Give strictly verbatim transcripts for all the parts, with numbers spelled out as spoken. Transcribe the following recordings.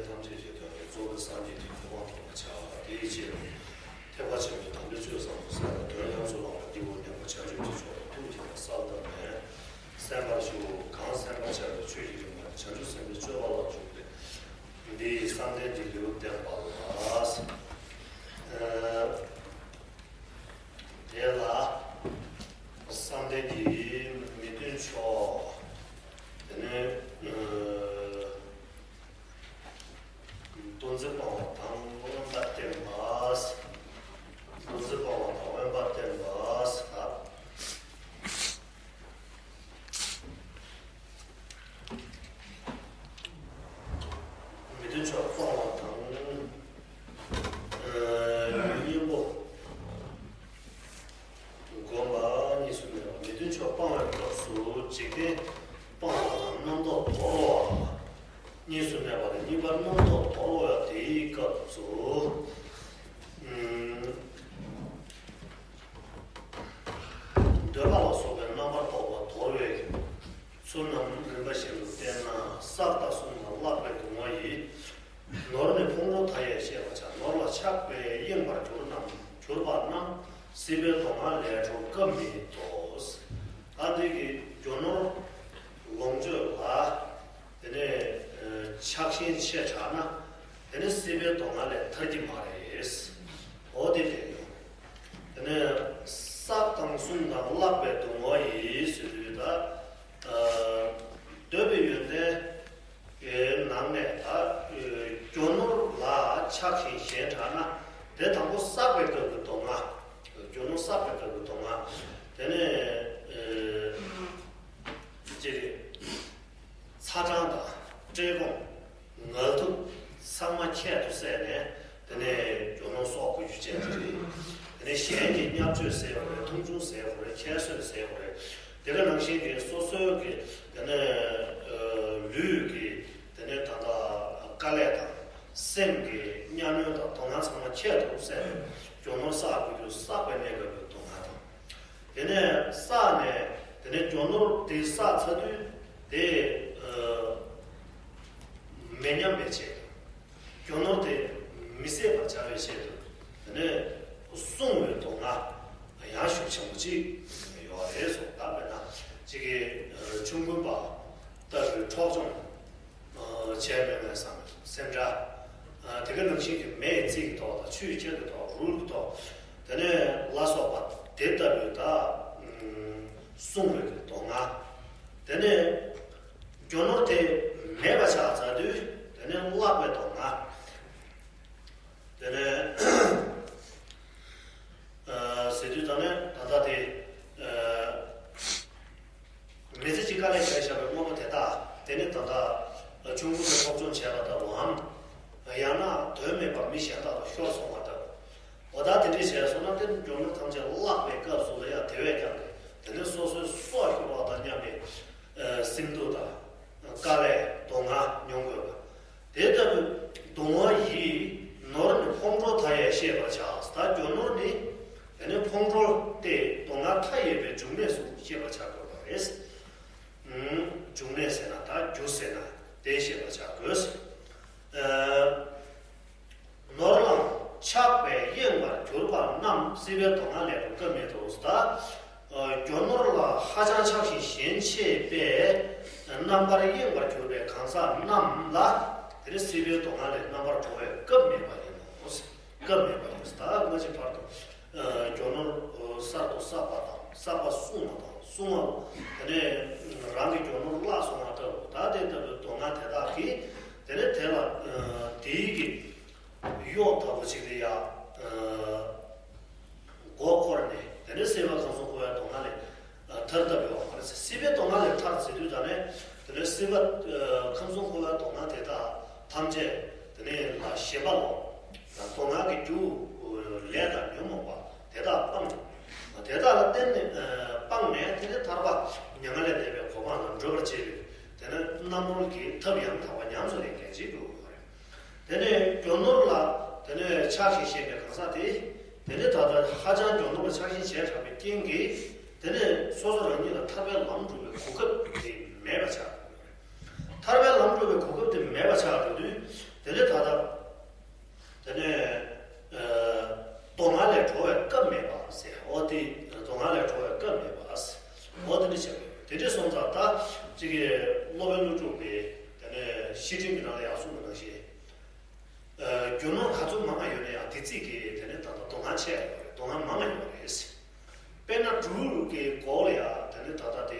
ཐམས་ཅད་ཀྱི་དོན་དུ་གཙོ་བོ་སངས་རྒྱས་ཀྱི་གོ་འཕང་ཐོབ་པར་བྱ། དེའི་ཕྱིར་ཐེག་པ་ཆེན་པོའི་དམ་པའི་ཆོས་བཟང་པོ་གསན་ལ་དོན་ཡོངས་སུ་བླང་བའི་སྐྱེས་བུ་ངན་པ་བྱང་ཆུབ་ཀྱི་ཕྱོགས་ལ་ཐུགས་བསྐྱེད་པ་གསལ་བཏབ་ནས་གསན་པར་ཞུ། གང་གསན་པར་བྱ་བའི་ཆོས་ཀྱི་རིམ་པ་བྱང་ཆུབ་སེམས་དཔའི་སྤྱོད་པ་ལ་འཇུག་པའི་འདི་ཡི་བསམ་གཏན་གྱི་ལེའུ་བསྟན་པ་ལ། དེ་ལ་བསམ་གཏན་གྱི་མི་མཐུན་ཕྱོགས། དེ་ནས་ཨ་འདུ་འཛི་སྤང་བ་དང་དབེན་པ་བསྟེན་པ། འདུ་འཛི་སྤང་བ་དང་དབེན་པ་བསྟེན་པ། མི་མཐུན་ཕྱོགས་སྤང་བ་དང་། ཨ་གཉེན་པོ་བསྒོམ་པ་གཉིས་སུ་མེད་པ། མི་མཐུན་ཕྱོགས་སྤང་བའི་སྐབས་སུ་འཇིག་རྟེན་སྤང་བ་དང་རྣམ་རྟོག་དོར་བ་གཉིས་སུ་མེད་པ་དང་། གཉིས་པ་རྣམ་རྟོག་དོར་བ་དེའི་སྐབས་སུ། ཨ་འདོད་པ་ལ་སོགས་པའི་རྣམ་པར་རྟོག་པ་དོར་བའི་ཚུལ་རྣམས་རིམ་པ་བཞིན་དུ་བསྟན་ན། བསགས་དང་བསྲུང་དང་བརླག་པའི་སྡུག་བསྔལ་ཡིས། ནོར་ནི་ཕུང་ཁྲོལ་མཐའ་ཡས་ཤེས་པར་བྱ། ནོར་ལ་ཆགས་པས་གཡེངས་པར་གྱུར་རྣམས། གྱུར་པ་རྣམས་སྲིད་པའི་སྡུག་བསྔལ་ལས་གྲོལ་སྐབས་མེད་དོ། ཨ་འདི་གི་རྒྱུ་ནོར་ལོངས་སྤྱོད་ལ། དེ་ནས་ཨ་ཆགས་ཞེན་ཆེ་དྲགས་ན། དེ་ནས་སྲིད་པའི་སྡུག་བསྔལ་ལས་ཐར་གྱི་མ་རེད། འོ་དེ་དེ་ཡོང་། དེ་ནས་བསགས་དང་བསྲུང་དང་བརླག་པའི་སྡུག་བསྔལ་ཡིས་ཟེར་དུས་ད། ཨ་འདོད་པའི་ཡོན་ཏན་གྱི་ནང་ནས་ད་རྒྱུ་ནོར་ལ་ཆགས་ཤིང་ཞེན་དྲགས་ན། དེ་དང་པོ་བསགས་པའི་སྐབས་ཀྱི་སྡུག་བསྔལ། རྒྱུ་ནོར་བསགས་པའི་སྐབས་ཀྱི་སྡུག་བསྔལ། དེ་ནས་ཨ་ཅེ་རེད། ཚ་གྲང་དང་བཀྲེས་སྐོམ། ངལ་དུབ། ཚང་མ་ཁྱད་དུ་བསད་ནས། དེ་ནས་རྒྱུ་ནོར་གསོག་དགོས་རྒྱུ་བཅས་རེད། དེ་ནས་གཞན་གྱི་བརྙས་བཅོས་བཟོ་དགོས་རེད། མཐོང་ཆུང་བཟོ་དགོས་རེད། ཁྱད་གསོད་བཟོ་དགོས་རེད། དེ་ག་ནང་བཞིན་གྱི་སོ་སོའི་གི་དེ་ནས་ཨ་ལུས་ཀྱི་དེ་ནས་ད་ལྟ་དཀའ་ལས་དང་། སེམས་ཀྱི་གཉའ་གནོན་དང་སྡུག་བསྔལ་ཚང་མ་ཁྱད་དུ་བསད་ནས་རྒྱུ་ནོར་བསགས་དགོས་རྒྱུ། བསགས་པའི་གནས་སྐབས་ཀྱི་སྡུག་བསྔལ་དང་། དེ་ནས་བསགས་ནས། དེ་ནས་རྒྱུ་ནོར་དེ་བསགས་ཚར་དུས་དེ་ཨ་མི་ཉམས་པའི་ཆེད་དུ། རྒྱུ་ནོར་དེ་མི་ཟད་པར་བྱ་བའི་ཆེད་དུ། དེ་ནས་བསྲུང་བའི་སྡུག་བསྔལ་ཡང་ཤུགས་ཆེན་པོ་ཅིག་ཡོད་རེད་སོ། ད་དཔེར་ན་གཅིག་གི་ཨ་ཆོམ་རྐུན་པ་ལྟ་བུའི་འཕྲོག་བཅོམ་ཨ་བྱས་མེད་པའི་བསམ་སེམས་ཁྲལ། ཨ་དེ་ག་ནང་བཞིན་གྱི་མེ་ཡི་རྩེ་གི་ཐོག་དང་། ཆུ་ཡི་ཆར་གྱི་ཐོག་རུལ་གྱི་ཐོག་དེ་ནས་ལ་སོགས་པ་དེ་ལྟ་བུའི་ད་ཨ་བསྲུང་བའི་གི་སྡུག་བསྔལ། དེ་ནས་རྒྱུ་ནོར་དེ་མེད་པ་ཆགས་ཚར་དུས་དེ་ནས་བརླག་པའི་སྡུག་བསྔལ། དེ་ནས་ཨ་ཟེར་དུས་ད་ནས་ད་ལྟ་དེ་ཨ་མི་ཚེ་གཅིག་དཀའ་ལས་བྱས་བཞག་པའི་དངོས་པོ་དེ་དག་དེ་ནས་ད་ལྟ་ཆུང་ཀུ་ནས་འཕྲོག་བཅོམ་བྱས་པ་ལྟ་བུའམ། ཡང་ན་དོན་མེད་པར་མི་གཞན་དག་ལ་ཤོར་སོང་བ་ལྟ་བུ། འོ་ད་དེ་འདྲས་བྱས་སོང་ན་དེ་རྒྱུ་ནོར་ཐམས་ཅད་བརླག་པའི་སྐབས་སུ་ལ་ཡང་དེ་བས་ཀྱང་དེ་ནས་སོ་སོའི་སྲོག་ཤོར་བ་དང་མཉམ་པའི་ཨ་སེམས་སྡུག་དང་། དཀའ་ལས་སྡུག་བསྔལ་མྱོང་དགོས་པ། དེ་ལྟ་བུའི་སྡུག་བསྔལ་ཡིས། ནོར་ནི་ཕུང་ཁྲོལ་མཐའ་ཡས་ཤེས་པར་བྱ། ད་རྒྱུ་ནོར་ནི་དེ་ནི་ཕུང་ཁྲོལ་ཏེ་སྡུག་བསྔལ་མཐའ་ཡས་པའི་འབྱུང་གནས་སུ་ཤེས་པར་བྱ་དགོས་པ་རེད། ཨུམ། འབྱུང་གནས་ཟེར་ན་ད་རྒྱུ་ཟེར་ན་དེ་ཤེས་པར་བྱ་དགོས། ཨ་ནོར་ལ་ཆགས་པས་གཡེངས་པར་གྱུར་པ་རྣམས་སྲིད་པའི་སྡུག་བསྔལ་ལས་གྲོལ་སྐབས་མེད་དོ། ད་ཨ་རྒྱུ་ནོར་ལ་ཧ་ཅང་ཆགས་ཤིང་ཞེན་ཆེས་པས་རྣམ་པར་གཡེངས་པར་གྱུར་པའི་གང་ཟག་རྣམས་ལ་དེ་ནི་སྲིད་པའི་སྡུག་བསྔལ་ལས་རྣམ་པར་གྲོལ་བའི་སྐབས་མེད་པ་ཡིན་ནོ། སྐབས་མེད་པ་ཡིན། ད་སྔ་ཕྱི་བར་དུ་ཨ་རྒྱུ་ནོར་གསར་དུ་བསགས་པ་དང་། བསགས་པ་བསྲུང་བ་དང་། བསྲུང་བ་དེ་ནས་རང་གི་རྒྱུ་ནོར་བརླག་སོང་བ་ལྟ་བུ། ད་དེ་ལྟ་བུའི་སྡུག་བསྔལ་དེ་དག་གིས་དེ་ནས་དེ་ལ་ཨ་དེའི་གི་གཡོག་ལྟ་བུ་ཅིག་ལ་ཡ་ཨ་མགོ་འཁོར་ནས་དེ་ནས་སྲིད་པ་ཁམས་གསུམ་འཁོར་བའི་སྡུག་བསྔལ་ལས་ཨ་ཐར་ཐབས་ཡོད་མ་རེད། སྲིད་པའི་སྡུག་བསྔལ་ལས་ཐར་ཟེར་དུས་ད་ནས་དེ་ནས་སྲིད་པ་ཨ་ཁམས་གསུམ་འཁོར་བའི་སྡུག་བསྔལ་དེ་དག་ཐམས་ཅད་དེ་ནས་ལ་ཞེན་པ་ལོག་སྡུག་བསྔལ་གྱི་རྒྱུ་ལས་དང་ཉོན་མོངས་པ་དེ་དག་སྤངས། དེ་དག་ལ་བརྟེན་ནས་ཨ་སྤངས་ནས་དེ་ནས་ཐར་པ་མྱ་ངན་ལས་འདས་པའི་གོ་འཕང་ལ་བགྲོད་པར་བྱེད་པའི་དེ་ནས་རྣམ་རོལ་གྱི་ཐབས་ཡང་དག་པ་ཉམས་སུ་ལེན་མཁན་ཅིག་དགོས་ཀྱི་ཡོད་རེད། དེ་ནས་རྒྱུ་ནོར་ལ་དེ་ནས་ཆགས་ཤིང་ཞེན་པའི་གང་ཟག་དེ། དེ་ནས་ད་ལྟ་ཧ་ཅང་རྒྱུ་ནོར་ལ་ཆགས་ཤིང་ཞེན་དྲགས་པའི་རྐྱེན་གྱིས། དེ་ནས་སོ་སོ་རང་ཉིད་ལ་ཐར་པའི་ལམ་སྒྲུབ་པའི་གོ་སྐབས་དེ་མེད་པ་ཆགས་འགྲོ་གི་ཡོད་རེད། ཐར་པའི་ལམ་སྒྲུབ་པའི་གོ་སྐབས་དེ་མེད་པ་ཆགས་འགྲོ་དུས། སློབ་དཔོན་ཀླུ་སྒྲུབ་ཀྱིས་དེ་ནས་བཤེས་སྤྲིང་གི་ནང་ལ་ཡང་གསུངས་པ་ནང་བཞིན། རྒྱུ་ནོར་ག་ཚོད་མང་བ་ཡོད་ན་ཡང་དེ་རྩིས་ཀྱིས་དེ་ནས་ད་ལྟ་དོ་སྣང་ཆེ་བ་ཡོད་རེད། དོ་སྣང་མང་བ་ཡོད་རེད། དཔེར་ན་འབྲུག་གི་གོ་ལ་ཡང་དེ་ནས་ད་ལྟ་དེ་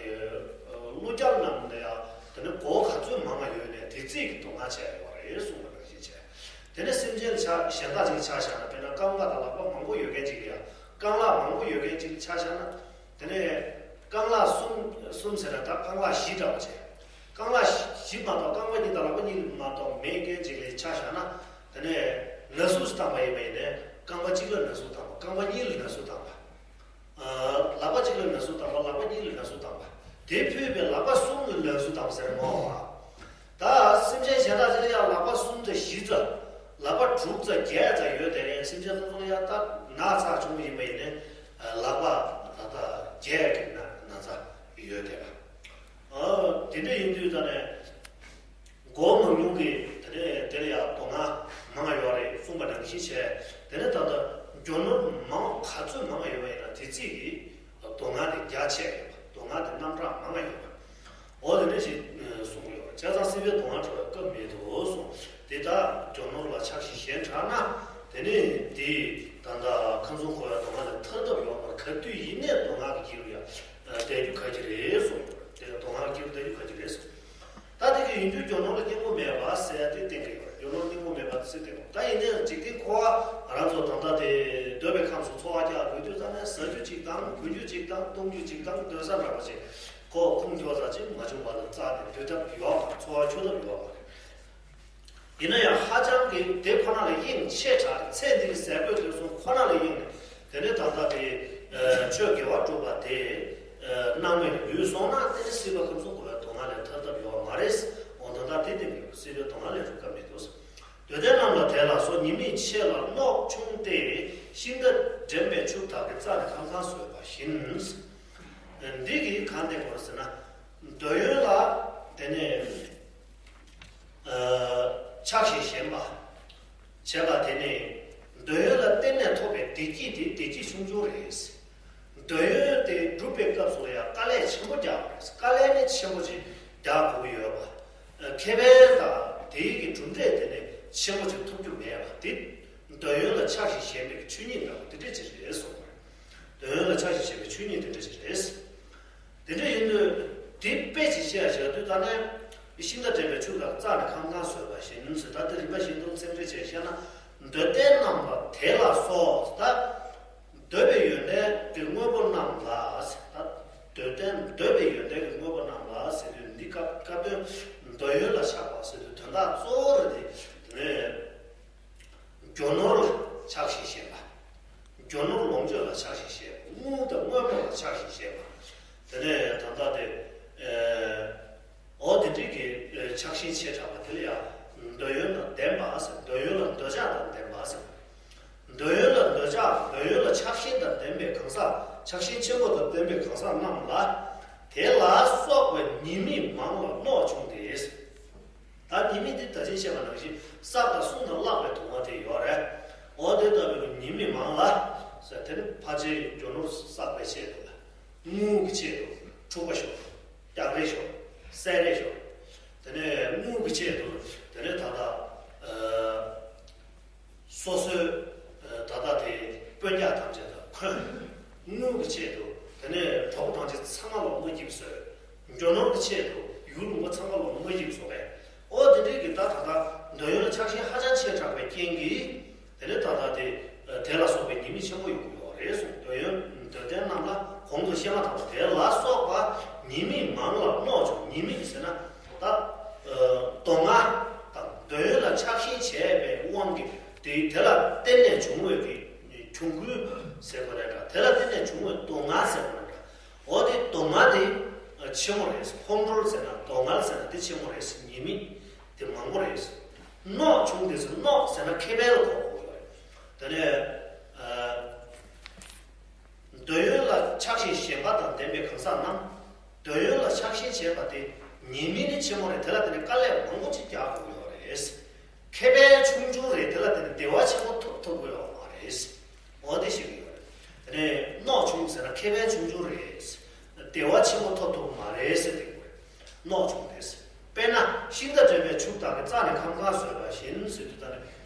ཀླུ་རྒྱལ་རྣམས་ལ་ཡང་དེ་ནས་གོ་ག་ཚོད་མང་བ་ཡོད་ན་དེ་རྩིས་ཀྱིས་དོ་སྣང་ཆེ་བ་ཡོད་རེད་གསུངས་པ་ནང་བཞིན་བྱས། དེ་ནས་སེམས་ཅན་ཆ་གཞན་དག་ཅིག་ཆ་བཞག་ན། དཔེར་ན་རྐང་པ་དང་ལག་པ་མང་པོ་ཡོད་མཁན་ཅིག་ལ་ཡང་། རྐང་ལག་མང་པོ་ཡོད་མཁན་ཅིག་ཆ་བཞག་ན། དེ་ནས་རྐང་ལག་གསུམ་གསུམ་ཟེར་ན་ད་རྐང་ལག་བཞི་འདྲ་བ་བྱས། རྐང་ལག་བཞི་མ་གཏོགས། རྐང་པ་གཉིས་དང་ལག་པ་གཉིས་མ་གཏོགས་མེད་མཁན་ཅིག་ལ་ཆ་བཞག་ན། དེ་ནས་ན་ཟུག་བཏང་པ་ཡིན་པ་ཡིན་ནའི་རྐང་པ་གཅིག་ལ་ན་ཟུག་བཏང་བ། རྐང་པ་གཉིས་ལ་ན་ཟུག་བཏང་བ། ལག་པ་གཅིག་ལ་ན་ཟུག་བཏང་བ། ལག་པ་གཉིས་ལ་ན་ཟུག་བཏང་བ། དེ་ཕུད་པའི་ལག་པ་གསུམ་ལ་ན་ཟུག་བཏང་བ་ཟེར་མོ་བ། ད་སེམས་ཅན་གཞན་དག་ཅིག་ལ་ཡང་ལག་པ་གསུམ་ཙམ་བཞི་ཙམ། ལག་པ་དྲུག་ཙམ་བརྒྱད་ཙམ་ཡོད་དེ་ནས་སེམས་ཅན་སོ་སོ་ལ་ཡང་ད་ན་ཚ་བྱུང་ཡིན་པ་ཡིན་ནའི་ལག་པ་ད་ལྟ་བརྒྱད་ཀྱི་ན་ན་ཚ་ཡོད་དེ་ལ། དེ་འདྲ་ཡིན་དུས་ད་ནས། མགོ་མང་ཉུང་གི་དེ་ནས་དེ་ལ་ཡང་དོ་སྣང་མང་ཡོད་རེད་གསུངས་པ་ནང་བཞིན་བྱས། དེ་ནས་ད་ལྟ་རྒྱུ་ནོར་མང་ག་ཚོད་མང་ཡོད་པ་ཡིན་ན་དེ་རྩིས་ཀྱི་དོ་སྣང་དེ་རྒྱ་ཆེ་ཡོད་པ། དོ་སྣང་དེ་རྣམ་གྲངས་མང་ཡོད་པ། འོ་དེ་འདྲ་ཞིག་གསུངས་ཡོད། བྱས་ཙང་སྲིད་པའི་དོ་སྣང་བྲལ་བའི་སྐབས་མེད་དོ་གསུངས། དེ་ལྟར་རྒྱུ་ནོར་ལ་ཆགས་ཤིང་ཞེན་དྲགས་ན། དེ་ནས་དེ་ད་ལྟ་ཁམས་གསུམ་འཁོར་བའི་དོ་སྣང་ལས་ཐར་ཐབས་ཡོད་མ་རེད། ག་དུས་ཡིན་ནའི་དོ་སྣང་གི་དཀྱིལ་དུ་ཡང་བསྡད་རྒྱུ་ག་གི་རེད་གསུངས་ཡོད། དེ་དོ་སྣང་གི་དཀྱིལ་དུ་བསྡད་རྒྱུ་ག་གི་རེད་གསུངས། ད་དེ་གི་ཡིན་རྒྱུ་རྒྱུ་ནོར་ལ་སྙིང་པོ་མེད་པ་ཟེར་ཡ་དེ་བསྟན་གི་ཡོད། རྒྱུ་ནོར་སྙིང་པོ་མེད་པ་ཟེར་བསྟན་གི་ཡོད། ད་ཡིན་ནའི་འཇིག་རྟེན་འཁོར་བ་ང་རང་ཚོ་ད་ལྟ་དེ་འདོད་པའི་ཁམས་སུ་འཚོ་བ་རྒྱག་དགོས་དུས་ཙ་ནས་ཟ་རྒྱུ་གཅིག་དང་གོན་རྒྱུ་གཅིག་དང་གཏོང་རྒྱུ་གཅིག་དང་སྡོད་ས་འདྲ་པོ་ཅིག་ཁོ་ཁུངས་འཁྱོལ་ས་ཅིག་མ་བྱུང་བ་ལ་རྩ་ནས་སྡོད་ཐབས་ཡོད་མ་རེད། འཚོ་བ་འཁྱོལ་ཐབས་ཡོད་མ་རེད། ཡིན་ན་ཡང་ཧ་ཅང་གི་དེ་ཁོ་ན་ལ་གཡེང་ཆེ་དྲགས་རེད། ཚེ་འདི་གི་ཟས་གོས་དེ་ཚོ་ཁོ་ན་ལ་གཡེང་ནས། དེ་ནས་ད་ལྟ་དེ་ཆོས་དགེ་བ་སྒྲུབ་པ་དེ་སྣང་མེད་ལུས་སོང་ན། དེ་ནས་སྲིད་པ་ཁམས་གསུམ་འཁོར་བའི་སྡུག་བསྔལ་ལས་ཐར་ཐབས་ཡོད་མ་རེད། འོ་ད་ལྟ་དེ་བསྟན་གི་ཡོད། སྲིད་པའི་སྡུག་བསྔལ་ལས་སྒྲུབ་ཐབས་མེད་དོ། འདོད་ལྡན་རྣམས་ལ་དེ་ལ་སོགས། ཉེས་དམིགས་ཆེ་ལ་རྣོ་ཆུང་སྟེ། ཤིང་རྟ་འདྲེན་པའི་ཕྱུག་དག་གིས། རྩྭ་ནི་ཁམ་གང་ཟོས་པ་བཞིན། འདི་གིས་གང་བསྟན་དགོས་ཟེར་ན། འདོད་ཡོན་ལ་དེ་ནས་ཆགས་ཤིང་ཞེན་པ་བྱས་པ་དེ་ནི། འདོད་ཡོན་ལ་བརྟེན་ནས་ཐོབ་པའི་བདེ་སྐྱིད་དེ་བདེ་སྐྱིད་ཆུང་ཆུང་རེད། འདོད་ཡོན་དེ་སྒྲུབ་པའི་སྐབས་སུ་ཡང་དཀའ་ལས་ཆེན་པོ་རྒྱག་དགོས་རེད། དཀའ་ལས་ནི་ཆེན་པོ་ཅིག་རྒྱག་དགོས་ཀྱི་ཡོད་པ། ཁེ་ཕན་དང་དེའི་གི་གྲུབ་འབྲས་དེ་ནི་ཆེན་པོ་ཅིག་ཐོབ་རྒྱུ་མེད་པ་དེ། འདོད་ཡོན་ལ་ཆགས་ཤིང་ཞེན་པའི་ཆོས་ཉིད་འདྲ་བོ་དེ་འདྲ་ཅིག་རེད་གསུངས་པ་རེད། འདོད་ཡོན་ལ་ཆགས་ཤིང་ཞེན་པའི་ཆོས་ཉིད་དེ་འདྲ་ཅིག་རེད། དེ་འདྲ་ཡིན་དུས་དེ་དཔེ་ཅིག་བཤད་ཡ་བྱས་དུས་ད་ནས་ཤིང་རྟ་འདྲེན་པའི་ཕྱུག་དག་རྩྭ་ནི་ཁམ་གང་ཟོས་པ་བཞིན་ཟེར། ད་དེ་རིམ་པ་བཞིན་དུ་ཚིག་འགྲེལ་བྱས་བཤད་ན། འདོད་ལྡན་རྣམས་ལ་དེ་ལ་སོགས། ད་འདོད་པའི་ཡོན་ཏན་གྱི་དངོས་པོ་རྣམས་ལ་ཟེར། ད་འདོད་ལྡན་འདོད་པའི་ཡོན་ཏན་གྱི་དངོས་པོ་རྣམས་ལ་ཟེར་དུས་འདི་སྐབས་སྐབས་དོན་འདོད་ཡོན་ལ་ཆགས་པ་ཟེར་དུས་དོན་དག་གཙོ་བོ་རེད་དེ། དེ་ནས། རྒྱུ་ནོར་ལ་ཆགས་ཤིང་ཞེན་པ། རྒྱུ་ནོར་ལོངས་སྤྱོད་ལ་ཆགས་ཤིང་ཞེན་པ། དངུལ་དང་དངོས་པོ་ལ་ཆགས་ཤིང་ཞེན་པ། དེ་ནས་ད་ལྟ་དེ། འོ་དེ་འདྲའི་གི་ཆགས་ཞེན་ཆེ་དྲགས་པ་དེ་ལ་ཡང་འདོད་ཡོན་དང་ལྡན་པ་ཟེར། འདོད་ཡོན་ལ་འདོད་ཆགས་དང་ལྡན་པ་ཟེར། འདོད་ཡོན་ལ་འདོད་ཆགས། འདོད་ཡོན་ལ་ཆགས་ཞེན་དང་ལྡན་པའི་གང་ཟག་ཆགས་ཞེན་ཆེན་པོ་དང་ལྡན་པའི་གང་ཟག་རྣམས་ལ། དེ་ལ་སོགས་པའི་ཉེས་དམིགས་མང་ལ་རྣོ་ཆུང་སྟེ། ད་ཉེས་དམིགས་འདི་ད་ཅི་བཤད་པ་ནང་བཞིན་བསགས་དང་བསྲུང་དང་བརླག་པའི་དུ་བ་དེ་ཡོད་རེད། འོ་དེ་ལྟ་བུའི་ཉེས་དམིགས་མང་ལ་ཟེར། དེ་ནི་ཕལ་ཆེར་རྒྱུ་ནོར་བསགས་པའི་ཆེད་དུ་ལ། དངུལ་གྱི་ཆེད་དུ་འཁྲུག་པ་ཤོར། རྒྱག་རེས་ཤོར། བསད་རེས་ཤོར། དེ་ནས་དངུལ་གྱི་ཆེད་དུ་དེ་ནས་ད་ལྟ། སོ་སོའི་ད་ལྟ་དེ་དཔོན་རྒྱག་ཐམས་ཅད་ལ་འཁོན། དངུལ་གྱི་ཆེད་དུ་དེ་ནས་གྲོགས་གྲོང་ཁྱེར་ཚང་མ་ལ་དམག་འཁྲུག་བཟོས། རྒྱུ་ནོར་གྱི་ཆེད་དུ་ཡུལ་ལུང་པ་ཚང་མ་ལ་དམག་འཁྲུག་བཟོ་བས། ཨོ་དེ་འདྲའི་གི་ད་ད་ལྟ་འདོད་ཡོན་ལ་ཆགས་ཞེན་ཧ་ཅང་ཆེ་དྲགས་པའི་རྐྱེན་གྱིས། དེ་ནས་ད་ལྟ་དེ་དེ་ལ་སོགས་པའི་ཉེས་དམིགས་ཆེན་པོ་ཡོང་གི་ཡོད་རེད་གསུངས། འདོད་ཡོན་འདོད་ལྡན་རྣམས་ལ་གོང་དུ་བཤད་མ་ཐག་པ་དེ་ལ་སོགས་པ་ཉེས་དམིགས་མང་ལ་རྣོ་ཆུང་། ཉེས་དམིགས་ཟེར་ན། ད། ཨ། དོ་སྣང་དང་འདོད་ཡོན་ལ་ཆགས་ཞེན་བྱས་པའི་དབང་གིས་དེ་དེ་ལ་བརྟེན་ནས་བྱུང་བའི་གི་གྱོང་གུན་ཟེར་དགོས་རེད་འདྲ། དེ་ལ་བརྟེན་ནས་བྱུང་བའི་དོ་སྣང་ཟེར་དགོས་རེད་འདྲ། འོ་དེ་དོ་སྣང་དེ་ཆེན་མོ་རེད། ཕོག་འགྲོལ་ཟེར་ན་དོ་སྣང་ཟེར་ན་དེ་ཆེན་མོ་རེད། ཉེས་དམིགས་དེ་མང་པོ་རེད། རྣོ་ཆུང་དེ་ཟེར། རྣོ་ཟེར་ན་ཁེ་ཕན་ལ་གོ་དགོས་རེད། དེ་ནས། ཨ། འདོད་ཡོན་ལ་ཆགས་ཤིང་ཞེན་པ་དང་ལྡན་པའི་གང་ཟག་རྣམས། འདོད་ཡོན་ལ་ཆགས་ཞེན་བྱས་པ་དེ་ཉེས་དམིགས་ནི་ཆེན་མོ་རེད། དེ་ལ་བརྟེན་ནས་དཀའ་ལས་མང་པོ་ཅིག་རྒྱག་དགོས་ཡོད་རེད། ཁེ་ཕན་ཆུང་ཆུང་རེད། དེ་ལ་བརྟེན་ནས་བདེ་བ་ཆེན་པོ་ཐོབ་ཐུབ་ཀྱི་ཡོད་མ་རེད། འོ་དེ་ཤེས་ཀྱི་ཡོད་རེད། དེ་ནས་རྣོ་ཆུང་ཟེར་ན་ཁེ་ཕན་ཆུང་ཆུང་རེད། བདེ་བ་ཆེན་པོ་ཐོབ་ཐུབ་མ་རེད་ཟེར་དེ་དགོས་རེད། རྣོ་ཆུང་རེད། དཔེར་ན་ཤིང་རྟ་འདྲེན་པའི་ཕྱུགས་དག་གིས་རྩྭ་ནི་ཁམ་གང་ཟོས་པ་བཞིན་ཟེར་དུས། ད་ནི་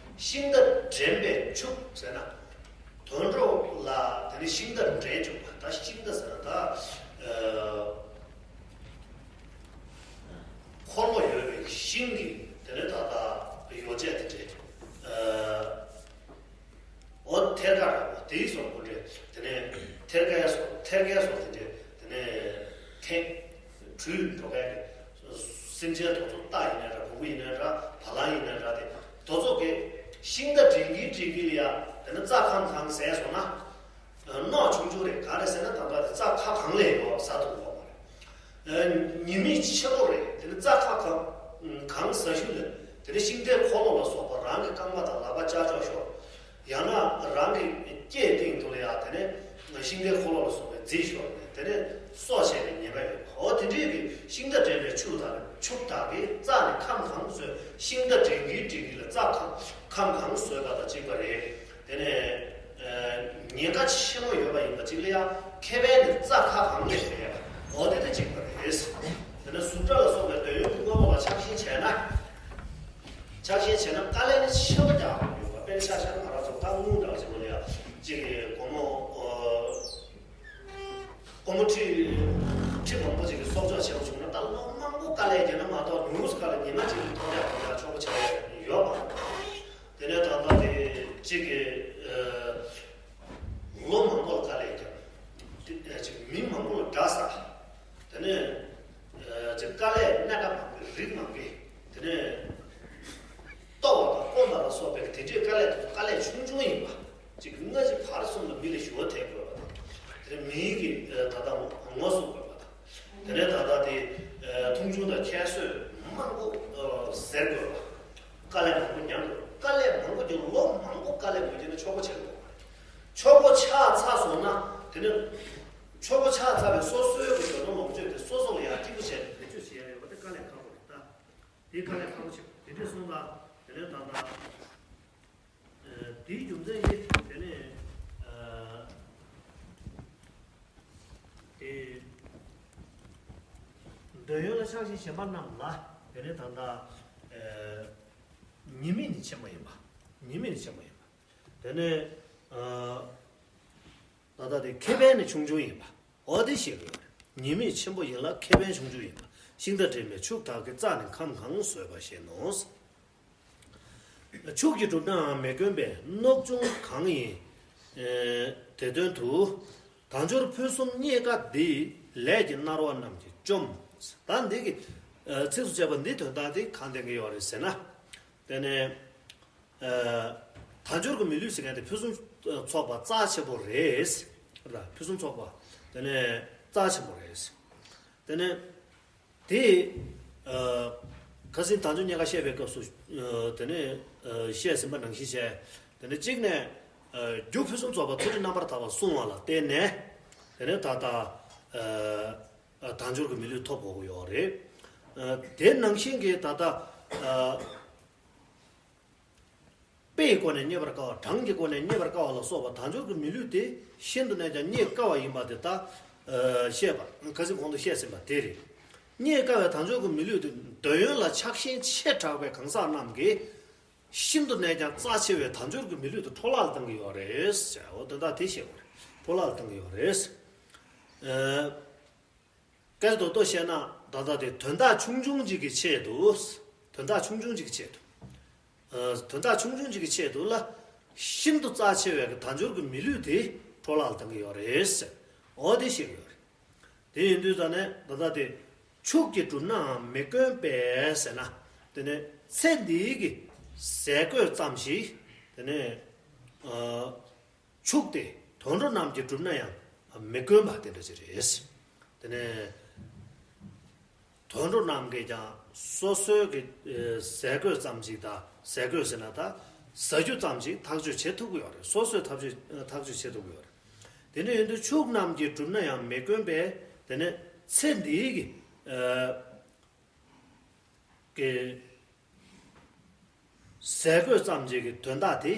ཤིང་རྟ་འདྲེན་པའི་ཕྱུགས་ཟེར་ན། དུད་འགྲོ་ལ་དེ་ནི་ཤིང་རྟ་འདྲེན་བཅུག་པ། ད་ཤིང་རྟ་ཟེར་ན་ད། ཨ། འཁོར་ལོ་ཡོད་པའི་ཤིང་གི་དེ་ནི་ད་ལྟ་ཡོ་བྱད་དེ་འདྲས། ཨ། འོ་ཐེར་ཀ་ར་འོ་དེའི་སོགས་པོ་འདྲས། དེ་ནས་ཐེར་ཀའི་སོགས་ཐེར་ཀའི་སོགས་དེ་འདྲས། དེ་ནས་ཐེ་བྲུས་འགྲོ་མཁན་གྱི་སེམས་ཅན་དེ་ཚོ་རྟ་ཡིན་ནའི་འདྲ། བོང་བུ་ཡིན་ནའི་འདྲ། བ་ལང་ཡིན་ནའི་འདྲ། དེ་དེ་ཚོ་གི་ཤིང་རྟ་འདྲེན་གིན་འདྲེན་གིན་ལ་ཡ་དེ་ནས་རྩྭ་ཁམ་གང་ཟས་སོང་ན། རྣོ་ཆུང་ཆུང་རེད། ག་རེ་ཟེར་ན་ད་ལྟ་དེ་རྩྭ་ཁ་གང་ལས་ཡོད་ཟ་ཐུབ་ཡོད་མ་རེད། ཨ། ཉེས་དམིགས་ཆེན་པོ་རེད། དེ་ནི་རྩྭ་ཁ་གང་གང་ཟ་ཞུ་ལ་དེ་ནི་ཤིང་རྟའི་འཁོར་ལོ་ལ་སོགས་པ་རང་གི་རྐང་པ་དང་ལག་པ་ལྕགས་ལྕོག་ཤོར། ཡང་ན་རང་གི་སྐེའི་སྟེང་དུ་ལ་ཡ་དེ་ནི་ཤིང་རྟའི་འཁོར་ལོ་ལ་སོགས་པའི་རྫས་ཤོར་ནས་དེ་ནི་སྲོག་ཆད་པའི་ཉེན་ཁ་ཡོད་པ། འོ་དེ་འདྲའི་གི་ཤིང་རྟ་འདྲེན་པའི་ཕྱུགས་དག་ཕྱུགས་དག་གིས་རྩྭ་ནི་ཁམ་གང་ཟོས། ཤིང་རྟ་འདྲེན་གིན་འདྲེན་གིན་ལ་རྩྭ་ཁམ་ཁམ་གང་ཟོས་པ་དང་གཅིག་པ་རེད། དེ་ནས་ཉེན་ཁ་ཆེན་པོ་ཡོད་པ་ཡིན་པ་གཅིག་ལ་ཡང་ཁེ་ཕན་ནི་རྩྭ་ཁ་གང་ལས་ལྡན་པ། འོ་དེ་དང་གཅིག་པ་རེད། དེ་ནས་གཟུགས་སྒྲ་ལ་སོགས་པའི་འདོད་ཡོན་གྱི་དངོས་པོ་ལ་ཆགས་ཞེན་བྱས་ན། ཆགས་ཞེན་བྱས་ན་དཀའ་ལས་ནི་ཆེན་པོ་རྒྱག་དགོས་ཡོད་པ། དཔེར་ཆ་བཞག་ན་ང་རང་ཚོ་ད་དངུལ་འདྲ་བ་ཞིག་ལ་ཡང་གཅིག་གི་སྒོར་མོ། སྒོར་མོ་ཁྲི་ཁྲི་མང་པོ་ཅིག་གི་གསོག་འཇོག་བྱེད་པ་བྱུང་ན་ད་ལོ་མང་པོ་དཀའ་ལས་བརྒྱབ་ན་མ་གཏོགས་ཉུང་སུ་དཀའ་ལས་ཉི་མ་གཅིག་གི་ཐོག་ཡག་ཐོག་ཡག་ཆོག་པོ་ཆགས་ཡག་ཡོད་མ་རེད། དེ་ནས་ད་ལྟ་དེ་གཅིག་གི་ལོ་མང་པོ་ལ་དཀའ་ལས་བརྒྱབ། དེ་ནས་གཅིག་མི་མང་པོ་ལ་དགྲ་ཟ། དེ་ནས་གཅིག་དཀའ་ལས་སྣ་ཁ་མང་པོའི་རིགས་མང་པོས་དེ་ནས་ལྟོ་བ་དང་སྐོམ་པ་ལ་སོགས་པའི་དེ་འདྲའི་དཀའ་ལས་དེ་ཚོ་དཀའ་ལས་ཆུང་ཆུང་ཡིན་པ། གཅིག་སྔ་ཕྱི་བར་གསུམ་ལ་མི་ལ་ཞུ་བ་འཐེན་དགོས་པ་དང་། དེ་ནས་མིའི་གི་ད་ལྟ་ངོ་སྲུང་དགོས་པ་དང་། དེ་ནས་ད་ལྟ་དེ་མཐོང་ཆུང་དང་ཁྱད་གསོད་མང་པོ་ཟེར་དགོས་པ། དཀའ་ལས་མང་པོ་མྱངས་དགོས། དཀའ་ལས་མང་པོ་བརྒྱབ། ལོ་མང་པོ་དཀའ་ལས་མ་བརྒྱབ་ན་ཆོག་པོ་ཆགས་དགོས་པ་རེད། ཆོག་པོ་ཆགས་ཚར་སོང་ན་དེ་ནས་ཆོག་པོ་ཆགས་ཚར་བའི་སོ་སོའི་གི་འདོད་པ་ལོངས་སྤྱོད་དེ་སོ་སོ་ལ་ཡང་སྐྱིད་པོ་བྱས་ནས་བེད་སྤྱོད་བྱེད་ཡ་ཡོད་པ་དེ་དཀའ་ལས་ཁག་པོ་རེད་ད། དེ་དཀའ་ལས་ཁག་པོ་ཆེ། དེ་འདྲས་སོང་ཙང་དེ་ནས་ད་ལྟ། ཨ། དེའི་རྒྱུ་མཚན་གྱིས་དེ་ནས། ཨ། དེ་འདོད་ཡོན་ལ་ཆགས་ཞེན་བྱེད་པ་རྣམས་ལ་དེ་ནས་ད་ལྟ། ཨ། ཉེས་དམིགས་ནི་ཆེན་པོ་ཡིན་པ། ཉེས་དམིགས་ནི་ཆེན་པོ་ཡིན་པ། དེ་ནས། ཨ། ད་ལྟ་དེ་ཁེ་ཕན་ནི་ཆུང་ཆུང་ཡིན་པ། འོ་དེ་ཤེས་དགོས་རེད། ཉེས་དམིགས་ཆེན་པོ་ཡིན་ལ་ཁེ་ཕན་ཆུང་ཆུང་ཡིན་པ། ཤིང་རྟ་འདྲེན་པའི་ཕྱུགས་དག་གིས་རྩྭ་ནི་ཁམ་གང་ཟོས་པ་བཞིན་ནོ། ཕྱུགས་ཀྱིས་བསྒྲུབས་ནའང་མི་དཀོན་པས། རྣོ་ཆུང་གང་ཡིན་དེ་དོན་དུ། དལ་འབྱོར་ཕུན་སུམ་རྙེད་དཀའ་འདི། ལས་ཀྱིས་མནར་བ་རྣམས་ཀྱིས་བཅོམ། ད་འདི་གི་ཚིགས་སུ་བཅད་པ་འདི་དོན་དག་འདི་གང་ལྡན་གྱི་ཡོད་རེད་ཟེར་ན། དེ་ནས། ཨ། དལ་འབྱོར་གྱི་མི་ལུས་ཟེར་མཁན་དེ་ཕུན་སུམ་ཚོགས་པ་རྩ་ཆེ་པོ་རེད། ཕུན་སུམ་ཚོགས་པ་དེ་ནས་རྩ་ཆེན་པོ་རེད། དེ་ནས་དེ། ཨ། ཁ་སང་དལ་འབྱོར་རྙེད་དཀའ་བཤད་པའི་སྐབས་སུ། ཨ། དེ་ནས། ཨ། བཤད་ཟིན་པ་ནང་བཞིན་བྱས། དེ་ནས་གཅིག་ནས། ཨ། རྒྱུ་ཕུན་སུམ་ཚོགས་པ་ཐུགས་རྗེ་རྣམ་པར་དག་པ་གསུངས་པ་ལ་བརྟེན་ནས། དེ་ནས་ད་ལྟ། ཨ། དལ་འབྱོར་གྱི་མི་ལུས་ཐོབ་དགོས་ཀྱི་ཡོད་རེད། ཨ། དེ་ནང་བཞིན་གྱི་ད་ལྟ། ཨ། དཔེའི་སྒོ་ནས་རྙེད་པར་དཀའ་བ། གྲངས་ཀྱི་སྒོ་ནས་རྙེད་པར་དཀའ་བ་ལ་སོགས་པ་དལ་འབྱོར་གྱི་མི་ལུས་དེ་ཤིན་ཏུ་ནས་ཀྱང་རྙེད་དཀའ་བ་ཡིན་པ་དེ་ད། ཨ། བཤད་པ། ཁ་སང་གོང་དུ་བཤད་ཟིན་པ་དེ་རེད། རྙེད་དཀའ་བའི་དལ་འབྱོར་གྱི་མི་ལུས་དེ་འདོད་ཡོན་ལ་ཆགས་ཞེན་ཆེ་དྲགས་པའི་གང་ཟག་རྣམས་ཀྱིས་ཤིན་ཏུ་ནས་ཀྱང་རྩ་ཆེ་བའི་དལ་འབྱོར་གྱི་མི་ལུས་དེ་འཕྲོ་བརླག་ལ་བཏང་གི་ཡོད་རེད་ཟེར། འོ་དོན་དག་དེ་བཤད་དགོས་རེད། འཕྲོ་བརླག་ལ་བཏང་གི་ཡོད་རེད། ཨ། སྐད་རྡོག་རྡོག་བཤད་ན་ད་ལྟ་དེ་དོན་དག་ཆུང་ཆུང་ཅིག་གི་ཆེད་དུ། དོན་དག་ཆུང་ཆུང་ཅིག་གི་ཆེད་དུ། ཨ། དོན་དག་ཆུང་ཆུང་ཅིག་གི་ཆེད་དུ་ལ་ཤིན་ཏུ་རྩ་ཆེ་བའི་དལ་འབྱོར་གྱི་མི་ལུས་དེ་འཕྲོ་བརླག་ལ་བཏང་གི་ཡོད་རེད་ཟེར། འོ་དེ་བཤད་ཀྱི་ཡོད་རེད། དེ་ཡིན་དུས་ད་ནས་ད་ལྟ་དེ་ཕྱུགས་ཀྱིས་བསྒྲུབས་ནའང་མི་དཀོན་པས་ཟེར་ན། དེ་ནས་ཚེ་འདིའི་གི་ཟས་གོས་ཙམ་ཞིག་དེ་ནས། ཨ། ཕྱུགས་དེ་དུད་འགྲོ་རྣམས་ཀྱིས་བསྒྲུབས་ན་ཡང་མི་དཀོན་པ་དེ་འདྲ་ཅིག་རེད། དེ་ནས་དུད་འགྲོ་རྣམས་ཀྱིས་ཀྱང་སོ་སོའི་གི་ཟས་གོས་ཙམ་ཞིག་དང་། ཟས་གོས་ཟེར་ན་ད་ཟ་རྒྱུ་ཙམ་ཞིག་ཐག་གཅོད་བྱེད་ཐུབ་ཀྱི་ཡོད་རེད། སོ་སོས་ཐག་གཅོད་ཐག་གཅོད་བྱེད་ཐུབ་ཀྱི་ཡོད་རེད། དེ་འདྲ་ཡིན་དུས་ཕྱུགས་རྣམས་ཀྱིས་བསྒྲུབས་ན་ཡང་མི་དཀོན་པས། དེ་ནས་ཚེ་འདིའི་གི་ཨ། གི་ཟས་གོས་ཙམ་ཅིག་གི་དོན་དག་དེ་